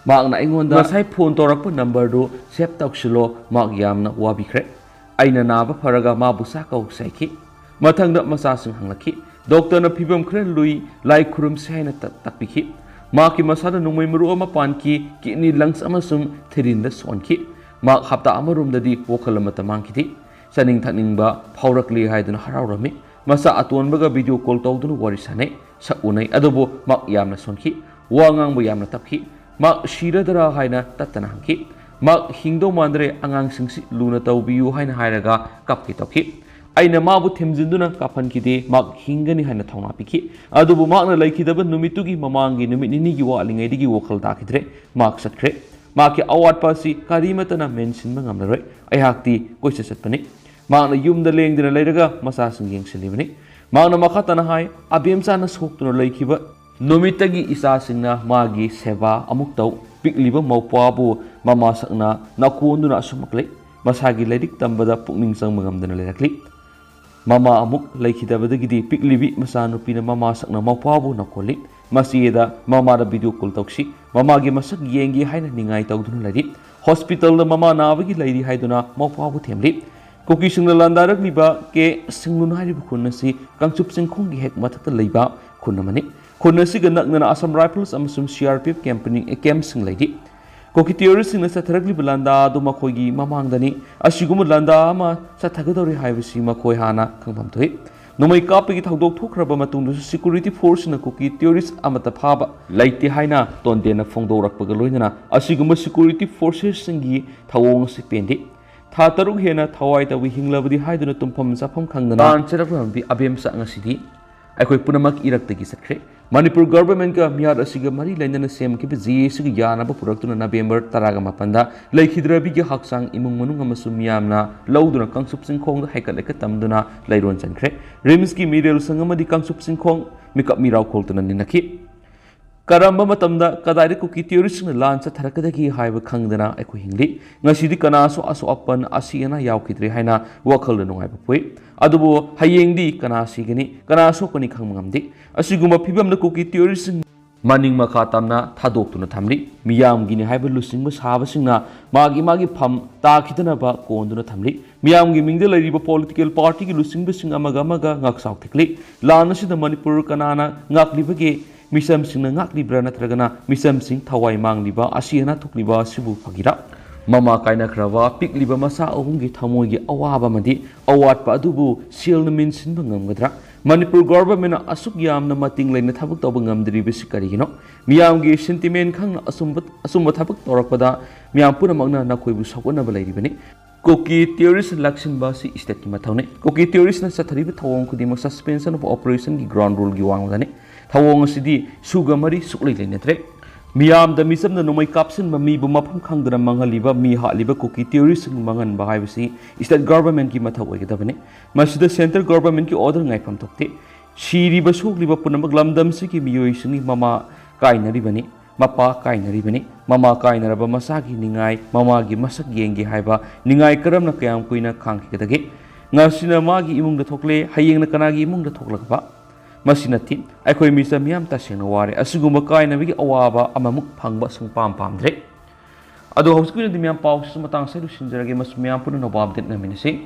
ꯃꯍꯥꯛꯅ ꯑꯩꯉꯣꯟꯗ ꯉꯁꯥꯏ ꯐꯣꯟ ꯇꯧꯔꯛꯄ ꯅꯝꯕꯔꯗꯨ ꯁꯦꯚ ꯇꯧꯁꯤꯜꯂꯣ, ꯃꯍꯥꯛ ꯌꯥꯝꯅ ꯋꯥꯕꯤꯈ꯭ꯔꯦ꯫ ꯑꯩꯅ ꯅꯥꯕ ꯐꯔꯒ ꯃꯥꯕꯨ ꯆꯥꯛ ꯀꯧꯁꯦ ꯍꯥꯏꯈꯤ꯫ ꯃꯊꯪꯗ ꯃꯆꯥꯁꯤꯡ ꯍꯪꯂꯛꯈꯤ꯫ ꯗꯣꯛꯇꯔꯅ ꯐꯤꯕꯝ ꯈꯔ ꯂꯨꯏ, ꯂꯥꯏ ꯈꯨꯔꯨꯝꯁꯦ ꯍꯥꯏꯅ ꯇ-, ꯇꯥꯛꯄꯤꯈꯤ꯫ ꯃꯍꯥꯛꯀꯤ ꯃꯁꯥꯗ ꯅꯣꯡꯃꯩ ꯃꯔꯨ ꯑꯃ ꯄꯥꯟꯈꯤ, ꯀꯤꯗꯅꯤ, ꯂꯪꯁ ꯑꯃꯁꯨꯡ ꯊꯤꯔꯤꯟꯗ ꯁꯣꯟꯈꯤ꯫ ꯃꯍꯥꯛ ꯍꯞꯇꯥ ꯑꯃꯔꯣꯝꯗꯗꯤ ꯋꯥꯈꯜ ꯑꯃꯠꯇ ꯃꯥꯡꯈꯤꯗꯦ꯫ ꯆꯥꯅꯤꯡ ꯊꯛꯅꯤꯡꯕ ꯐꯥꯎꯔꯛꯂꯤ ꯍꯥꯏꯗꯨꯅ ꯍꯔꯥꯎꯔꯝꯃꯤ꯫ ꯃꯆꯥ ꯑꯇꯣꯟꯕꯒ ꯚꯤꯗꯤꯑꯣ ꯀꯣꯜ ꯇꯧꯗꯨꯅ ꯋꯥꯔꯤ ꯁꯥꯅꯩ, ꯁꯛ ꯎꯅꯩ, ꯑꯗꯨꯕꯨ ꯃꯍꯥꯛ ꯌꯥꯝꯅ ꯁꯣꯟꯈꯤ꯫ ꯋꯥ ꯉꯥꯡꯕ ꯌꯥꯝꯅ ꯇꯞꯈꯤ꯫ ꯃꯍꯥꯛ ꯁꯤꯔꯗ꯭ꯔꯥ ꯍꯥꯏꯅ ꯇꯠꯇꯅ ꯍꯪꯈꯤ꯫ ꯃꯍꯥꯛ ꯍꯤꯡꯗꯧ ꯃꯥꯟꯗ꯭ꯔꯦ, ꯑꯉꯥꯡꯁꯤꯡꯁꯤ ꯂꯨꯅ ꯇꯧꯕꯤꯌꯨ ꯍꯥꯏꯅ ꯍꯥꯏꯔꯒ ꯀꯞꯀꯦ ꯇꯧꯈꯤ꯫ ꯑꯩꯅ ꯃꯥꯕꯨ ꯊꯦꯝꯖꯤꯟꯗꯨꯅ ꯀꯥꯞꯍꯟꯈꯤꯗꯦ, ꯃꯍꯥꯛ ꯍꯤꯡꯒꯅꯤ ꯍꯥꯏꯅ ꯊꯧꯅꯥ ꯄꯤꯈꯤ꯫ ꯑꯗꯨꯕꯨ ꯃꯍꯥꯛꯅ ꯂꯩꯈꯤꯗꯕ ꯅꯨꯃꯤꯠꯇꯨꯒꯤ ꯃꯃꯥꯡꯒꯤ ꯅꯨꯃꯤꯠ ꯅꯤꯅꯤꯒꯤ ꯋꯥꯠꯂꯤꯉꯩꯗꯒꯤ ꯋꯥꯈꯜ ꯇꯥꯈꯤꯗ꯭ꯔꯦ꯫ ꯃꯍꯥꯛ ꯆꯠꯈ꯭ꯔꯦ꯫ ꯃꯍꯥꯛꯀꯤ ꯑꯋꯥꯠꯄ ꯑꯁꯤ ꯀꯔꯤꯃꯠꯇꯅ ꯃꯦꯟꯁꯤꯟꯕ ꯉꯝꯂꯔꯣꯏ꯫ ꯑꯩꯍꯥꯛꯇꯤ ꯀꯣꯏꯆꯠ ꯆꯠꯄꯅꯤ꯫ ꯃꯍꯥꯛꯅ ꯌꯨꯝꯗ ꯂꯦꯡꯗꯅ ꯂꯩꯔꯒ ꯃꯆꯥꯁꯤꯡ ꯌꯦꯡꯁꯤꯜꯂꯤꯕꯅꯤ꯫ ꯃꯍꯥꯛꯅ ꯃꯈꯥ ꯇꯥꯅ ꯍꯥꯏ, "ꯑꯕꯦꯝꯆꯥꯅ ꯁꯣꯛꯇꯨꯅ ꯂꯩꯈꯤꯕ ꯅꯨꯃꯤꯠꯇꯒꯤ ꯏꯆꯥꯁꯤꯡꯅ ꯃꯥꯒꯤ ꯁꯦꯕꯥ ꯑꯃꯨꯛ ꯇꯧ꯫ ꯄꯤꯛꯂꯤꯕ ꯃꯧꯄ꯭ꯋꯥꯕꯨ ꯃꯃꯥꯁꯛꯅ ꯅꯥꯀꯣꯟꯗꯨꯅ ꯑꯁꯨꯝꯃꯛ ꯂꯩ꯫ ꯃꯁꯥꯒꯤ ꯂꯥꯏꯔꯤꯛ ꯇꯝꯕꯗ ꯄꯨꯛꯅꯤꯡ ꯆꯪꯕ ꯉꯝꯗꯅ ꯂꯩꯔꯛꯂꯤ꯫ ꯃꯃꯥ ꯑꯃꯨꯛ ꯂꯩꯈꯤꯗꯕꯗꯒꯤꯗꯤ ꯄꯤꯛꯂꯤꯕꯤ ꯃꯆꯥꯅꯨꯄꯤꯅ ꯃꯃꯥꯁꯛꯅ ꯃꯧꯄ꯭ꯋꯥꯕꯨ ꯅꯥꯀꯣꯜꯂꯤ꯫ ꯃꯁꯤꯗ ꯃꯃꯥꯗ ꯚꯤꯗꯤꯑꯣ ꯀꯣꯜ ꯇꯧꯁꯤ, ꯃꯃꯥꯒꯤ ꯃꯁꯛ ꯌꯦꯡꯒꯦ ꯍꯥꯏꯅ ꯅꯤꯡꯉꯥꯏ ꯇꯧꯗꯨꯅ ꯂꯩꯔꯤ꯫ ꯍꯣꯁꯄꯤꯇꯥꯜꯗ ꯃꯃꯥ ꯅꯥꯕꯒꯤ ꯂꯩꯔꯤ ꯍꯥꯏꯗꯨꯅ ꯃꯧꯄ꯭ꯋꯥꯕꯨ ꯊꯦꯝꯂꯤ꯫ ꯀꯨꯀꯤꯁꯤꯡꯅ ꯂꯥꯟꯗꯥꯔꯛꯂꯤꯕ ꯀꯦ ꯁꯤꯡꯂꯨꯟ ꯍꯥꯏꯔꯤꯕ ꯈꯨꯟ ꯑꯁꯤ ꯀꯥꯡꯆꯨꯞ ꯆꯤꯡꯈꯣꯡꯒꯤ ꯍꯦꯛ ꯃꯊꯛꯇ ꯂꯩꯕ ꯈꯨꯟ ꯑꯃꯅꯤ꯫ ꯈꯨꯟ ꯑꯁꯤꯒ ꯅꯛꯅꯅ ꯑꯁꯥꯝ ꯔꯥꯏꯐꯜꯁ ꯑꯃꯁꯨꯡ ꯁꯤ ꯑꯥꯔ ꯄꯤ ꯑꯦꯐ ꯀꯦꯝꯄꯅꯤ-, ꯀꯦꯝꯞꯁꯤꯡ ꯂꯩꯔꯤ꯫ ꯀꯨꯀꯤ ꯇꯦꯔꯣꯔꯤꯁ꯭ꯠꯁꯤꯡꯅ ꯆꯠꯊꯔꯛꯂꯤꯕ ꯂꯥꯟꯗꯥ ꯑꯗꯨ ꯃꯈꯣꯏꯒꯤ ꯃꯃꯥꯡꯗꯅꯤ꯫ ꯑꯁꯤꯒꯨꯝꯕ ꯂꯥꯟꯗꯥ ꯑꯃ ꯆꯠꯊꯒꯗꯧꯔꯤ ꯍꯥꯏꯕꯁꯤ ꯃꯈꯣꯏ ꯍꯥꯟꯅ ꯈꯪꯐꯝ ꯊꯣꯛꯏ꯫ ꯅꯣꯡꯃꯩ ꯀꯥꯞꯄꯒꯤ ꯊꯧꯗꯣꯛ ꯊꯣꯛꯈ꯭ꯔꯕ ꯃꯇꯨꯡꯗꯁꯨ ꯁꯦꯀ꯭ꯌꯨꯔꯤꯇꯤ ꯐꯣꯔꯁꯁꯤꯡꯅ ꯀꯨꯀꯤ ꯇꯦꯔꯣꯔꯤꯁ꯭ꯠ ꯑꯃꯠꯇ ꯐꯥꯕ ꯂꯩꯇꯦ ꯍꯥꯏꯅ ꯇꯣꯟꯗꯦꯟꯅ ꯐꯣꯡꯗꯣꯔꯛꯄꯒ ꯂꯣꯏꯅꯅ ꯑꯁꯤꯒꯨꯝꯕ ꯁꯦꯀ꯭ꯌꯨꯔꯤꯇꯤ ꯐꯣꯔꯁꯦꯁꯁꯤꯡꯒꯤ ꯊꯧꯑꯣꯡ ꯑꯁꯤ ꯄꯦꯟꯗꯦ꯫ ꯊꯥ ꯇꯔꯨꯛ ꯍꯦꯟꯅ ꯊꯋꯥꯏ ꯇꯧꯕ ꯍꯤꯡꯂꯕꯗꯤ ꯍꯥꯏꯗꯨꯅ ꯇꯨꯝꯐꯝ ꯆꯥꯐꯝ ꯈꯪꯗꯅ ꯇꯥꯟ ꯆꯠꯂꯛꯂꯕꯗꯤ ꯑꯕꯦꯝꯆꯥ ꯉꯁꯤꯗꯤ ꯑꯩꯈꯣꯏ ꯄꯨꯝꯅꯃꯛ ꯏꯔꯛꯇꯒꯤ ꯆꯠꯈ꯭ꯔꯦ꯫ ꯃꯅꯤꯄꯨꯔ ꯒꯚꯔꯟꯃꯦꯟꯠꯀ ꯃꯤꯍꯥꯠ ꯑꯁꯤꯒ ꯃꯔꯤ ꯂꯩꯅꯅ ꯁꯦꯝꯈꯤꯕ ꯖꯦ ꯑꯦ ꯁꯤꯒꯤ ꯌꯥꯅꯕ ꯄꯨꯔꯛꯇꯨꯅ ꯅꯕꯦꯝꯕꯔ ꯇꯔꯥꯒ ꯃꯥꯄꯟꯗ ꯂꯩꯈꯤꯗ꯭ꯔꯕꯤꯒꯤ ꯍꯛꯆꯥꯡ ꯏꯃꯨꯡ ꯃꯅꯨꯡ ꯑꯃꯁꯨꯡ ꯃꯤꯌꯥꯝꯅ ꯂꯧꯗꯨꯅ ꯀꯥꯡꯆꯨꯞ ꯆꯤꯡꯈꯣꯡꯗ ꯍꯩꯀꯠ ꯂꯩꯀꯠ ꯇꯝꯗꯨꯅ ꯂꯩꯔꯣꯟ ꯆꯟꯈ꯭ꯔꯦ꯫ ꯔꯤꯝꯁꯀꯤ ꯃꯤꯔꯦꯜꯁꯪ ꯑꯃꯗꯤ ꯀꯥꯡꯆꯨꯞ ꯆꯤꯡꯈꯣꯡ ꯃꯤꯀꯞ ꯃꯤꯔꯥꯎ ꯈꯣꯜꯗꯨꯅ ꯅꯤꯟꯅꯈꯤ꯫ ꯀꯔꯝꯕ ꯃꯇꯝꯗ ꯀꯗꯥꯏꯗ ꯀꯨꯀꯤ ꯇꯦꯔꯣꯔꯤꯁ꯭ꯠꯁꯤꯡꯅ ꯂꯥꯟ ꯆꯠꯊꯔꯛꯀꯗꯒꯦ ꯍꯥꯏꯕ ꯈꯪꯗꯅ ꯑꯩꯈꯣꯏ ꯍꯤꯡꯂꯤ꯫ ꯉꯁꯤꯗꯤ ꯀꯅꯥꯁꯨ ꯑꯁꯣꯛ ꯑꯄꯟ, ꯑꯁꯤ ꯑꯅꯥ ꯌꯥꯎꯈꯤꯗ꯭ꯔꯦ ꯍꯥꯏꯅ ꯋꯥꯈꯜꯗ ꯅꯨꯡꯉꯥꯏꯕ ꯄꯣꯛꯏ꯫ ꯑꯗꯨꯕꯨ ꯍꯌꯦꯡꯗꯤ ꯀꯅꯥ ꯁꯤꯒꯅꯤ, ꯀꯅꯥ ꯁꯣꯛꯀꯅꯤ ꯈꯪꯕ ꯉꯝꯗꯦ꯫ ꯑꯁꯤꯒꯨꯝꯕ ꯐꯤꯕꯝꯗ ꯀꯨꯀꯤ ꯇꯦꯔꯣꯔꯤꯁ꯭ꯠꯁꯤꯡ ꯃꯅꯤꯡ ꯃꯈꯥ ꯇꯝꯅ ꯊꯥꯗꯣꯛꯇꯨꯅ ꯊꯝꯂꯤ꯫ ꯃꯤꯌꯥꯝꯒꯤꯅꯤ ꯍꯥꯏꯕ ꯂꯨꯆꯤꯡꯕ ꯁꯥꯕꯁꯤꯡꯅ ꯃꯥꯒꯤ ꯃꯥꯒꯤ ꯐꯝ ꯇꯥꯈꯤꯗꯅꯕ ꯀꯣꯟꯗꯨꯅ ꯊꯝꯂꯤ꯫ ꯃꯤꯌꯥꯝꯒꯤ ꯃꯤꯡꯗ ꯂꯩꯔꯤꯕ ꯄꯣꯂꯤꯇꯤꯀꯦꯜ ꯄꯥꯔꯇꯤꯒꯤ ꯂꯨꯆꯤꯡꯕꯁꯤꯡ ꯑꯃꯒ ꯑꯃꯒ ꯉꯥꯛꯆꯥꯎ ꯊꯦꯛꯂꯤ꯫ ꯂꯥꯟ ꯑꯁꯤꯗ ꯃꯅꯤꯄꯨꯔ ꯀꯅꯥꯅ ꯉꯥꯛꯂꯤꯕꯒꯦ? ꯃꯤꯆꯝꯁꯤꯡꯅ ꯉꯥꯛꯂꯤꯕ꯭ꯔꯥ, ꯅꯠꯇ꯭ꯔꯒꯅ ꯃꯤꯆꯝꯁꯤꯡ ꯊꯋꯥꯏ ꯃꯥꯡꯂꯤꯕ, ꯑꯁꯤ ꯑꯅꯥ ꯊꯣꯛꯂꯤꯕ ꯑꯁꯤꯕꯨ ꯐꯒꯤꯔꯥ? ꯃꯃꯥ ꯀꯥꯏꯅꯈ꯭ꯔꯕ ꯄꯤꯛꯂꯤꯕ ꯃꯆꯥ ꯑꯍꯨꯝꯒꯤ ꯊꯃꯣꯏꯒꯤ ꯑꯋꯥꯕ ꯑꯃꯗꯤ ꯑꯋꯥꯠꯄ ꯑꯗꯨꯕꯨ ꯁꯦꯜꯅ ꯃꯦꯟꯁꯤꯟꯕ ꯉꯝꯒꯗ꯭ꯔꯥ? ꯃꯅꯤꯄꯨꯔ ꯒꯣꯚꯔꯟꯃꯦꯟꯠꯅ ꯑꯁꯨꯛ ꯌꯥꯝꯅ ꯃꯇꯤꯡ ꯂꯩꯅ ꯊꯕꯛ ꯇꯧꯕ ꯉꯝꯗ꯭ꯔꯤꯕꯁꯤ ꯀꯔꯤꯒꯤꯅꯣ? ꯃꯤꯌꯥꯝꯒꯤ ꯁꯦꯟꯇꯤꯃꯦꯟ ꯈꯪꯅ ꯑꯆꯨꯝꯕ, ꯑꯆꯨꯝꯕ ꯊꯕꯛ ꯇꯧꯔꯛꯄꯗ ꯃꯤꯌꯥꯝ ꯄꯨꯝꯅꯃꯛꯅ ꯅꯈꯣꯏꯕꯨ ꯁꯧꯒꯠꯅꯕ ꯂꯩꯔꯤꯕꯅꯤ꯫ ꯀꯨꯀꯤ ꯇꯦꯔꯣꯔꯤꯁ ꯂꯥꯛꯁꯤꯟꯕ ꯑꯁꯤ ꯁ꯭ꯇꯦꯠꯀꯤ ꯃꯊꯧꯅꯤ꯫ ꯀꯨꯀꯤ ꯇꯦꯔꯣꯔꯤꯁꯅ ꯆꯠꯊꯔꯤꯕ ꯊꯧꯑꯣꯡ ꯈꯨꯗꯤꯡꯃꯛ ꯁꯁꯄꯦꯟꯁꯟ ꯑꯣꯐ ꯑꯣꯄꯔꯦꯁꯟꯒꯤ ꯒ꯭ꯔꯥꯎꯟ ꯔꯨꯜꯒꯤ ꯋꯥꯡꯃꯗꯅꯤ꯫ ꯊꯧꯑꯣꯡ ꯑꯁꯤꯗꯤ ꯁꯨꯒ ꯃꯔꯤ ꯁꯨꯛꯂꯩ ꯂꯩꯅꯗ꯭ꯔꯦ꯫ ꯃꯤꯌꯥꯝꯗ ꯃꯤꯆꯝꯗ ꯅꯣꯡꯃꯩ ꯀꯥꯞꯁꯤꯟꯕ, ꯃꯤꯕꯨ ꯃꯐꯝ ꯈꯪꯗꯅ ꯃꯥꯡꯍꯜꯂꯤꯕ, ꯃꯤ ꯍꯥꯠꯂꯤꯕ ꯀꯨꯀꯤ ꯇꯦꯔꯣꯔꯤꯁꯁꯤꯡ ꯃꯥꯡꯍꯟꯕ ꯍꯥꯏꯕꯁꯤ ꯁ꯭ꯇꯦꯠ ꯒꯣꯚꯔꯟꯃꯦꯟꯠꯀꯤ ꯃꯊꯧ ꯑꯣꯏꯒꯗꯕꯅꯤ꯫ ꯃꯁꯤꯗ ꯁꯦꯟꯇ꯭ꯔꯦꯜ ꯒꯣꯚꯔꯟꯃꯦꯟꯠꯀꯤ ꯑꯣꯔꯗꯔ ꯉꯥꯏꯐꯝ ꯊꯣꯛꯇꯦ꯫ ꯁꯤꯔꯤꯕ ꯁꯣꯛꯂꯤꯕ ꯄꯨꯝꯅꯃꯛ ꯂꯝꯗꯝꯁꯤꯒꯤ ꯃꯤꯑꯣꯏꯁꯤꯡꯅꯤ꯫ ꯃꯃꯥ ꯀꯥꯏꯅꯔꯤꯕꯅꯤ, ꯃꯄꯥ ꯀꯥꯏꯅꯔꯤꯕꯅꯤ꯫ ꯃꯃꯥ ꯀꯥꯏꯅꯔꯕ ꯃꯆꯥꯒꯤ ꯅꯤꯡꯉꯥꯏ, ꯃꯃꯥꯒꯤ ꯃꯁꯛ ꯌꯦꯡꯒꯦ ꯍꯥꯏꯕ ꯅꯤꯡꯉꯥꯏ ꯀꯔꯝꯅ ꯀꯌꯥꯝ ꯀꯨꯏꯅ ꯈꯥꯡꯈꯤꯒꯗꯒꯦ? ꯉꯁꯤꯅ ꯃꯥꯒꯤ ꯏꯃꯨꯡꯗ ꯊꯣꯛꯂꯦ, ꯍꯌꯦꯡꯅ ꯀꯅꯥꯒꯤ ꯏꯃꯨꯡꯗ ꯊꯣꯛꯂꯛꯄ? ꯃꯁꯤ ꯅꯠꯇꯦ꯫ ꯑꯩꯈꯣꯏ ꯃꯤꯆꯝ ꯃꯤꯌꯥꯝ ꯇꯁꯦꯡꯅ ꯋꯥꯔꯦ꯫ ꯑꯁꯤꯒꯨꯝꯕ ꯀꯥꯏꯅꯕꯒꯤ ꯑꯋꯥꯕ ꯑꯃꯃꯨꯛ ꯐꯪꯕ ꯁꯨꯡꯄꯥꯝ ꯄꯥꯝꯗ꯭ꯔꯦ꯫ ꯑꯗꯣ ꯍꯧꯖꯤꯛꯀꯤ ꯑꯣꯏꯅꯗꯤ ꯃꯌꯥꯝ ꯄꯥꯎꯁꯤꯁꯨ ꯃꯇꯥꯡ ꯑꯁꯤꯗ ꯂꯣꯏꯁꯤꯟꯖꯔꯒꯦ꯫ ꯃꯁꯤ ꯃꯌꯥꯝ ꯄꯨꯟꯅ ꯅꯣꯕꯥꯞ ꯑꯞꯗꯦꯠ ꯉꯥꯏꯃꯤꯟꯅꯁꯤ꯫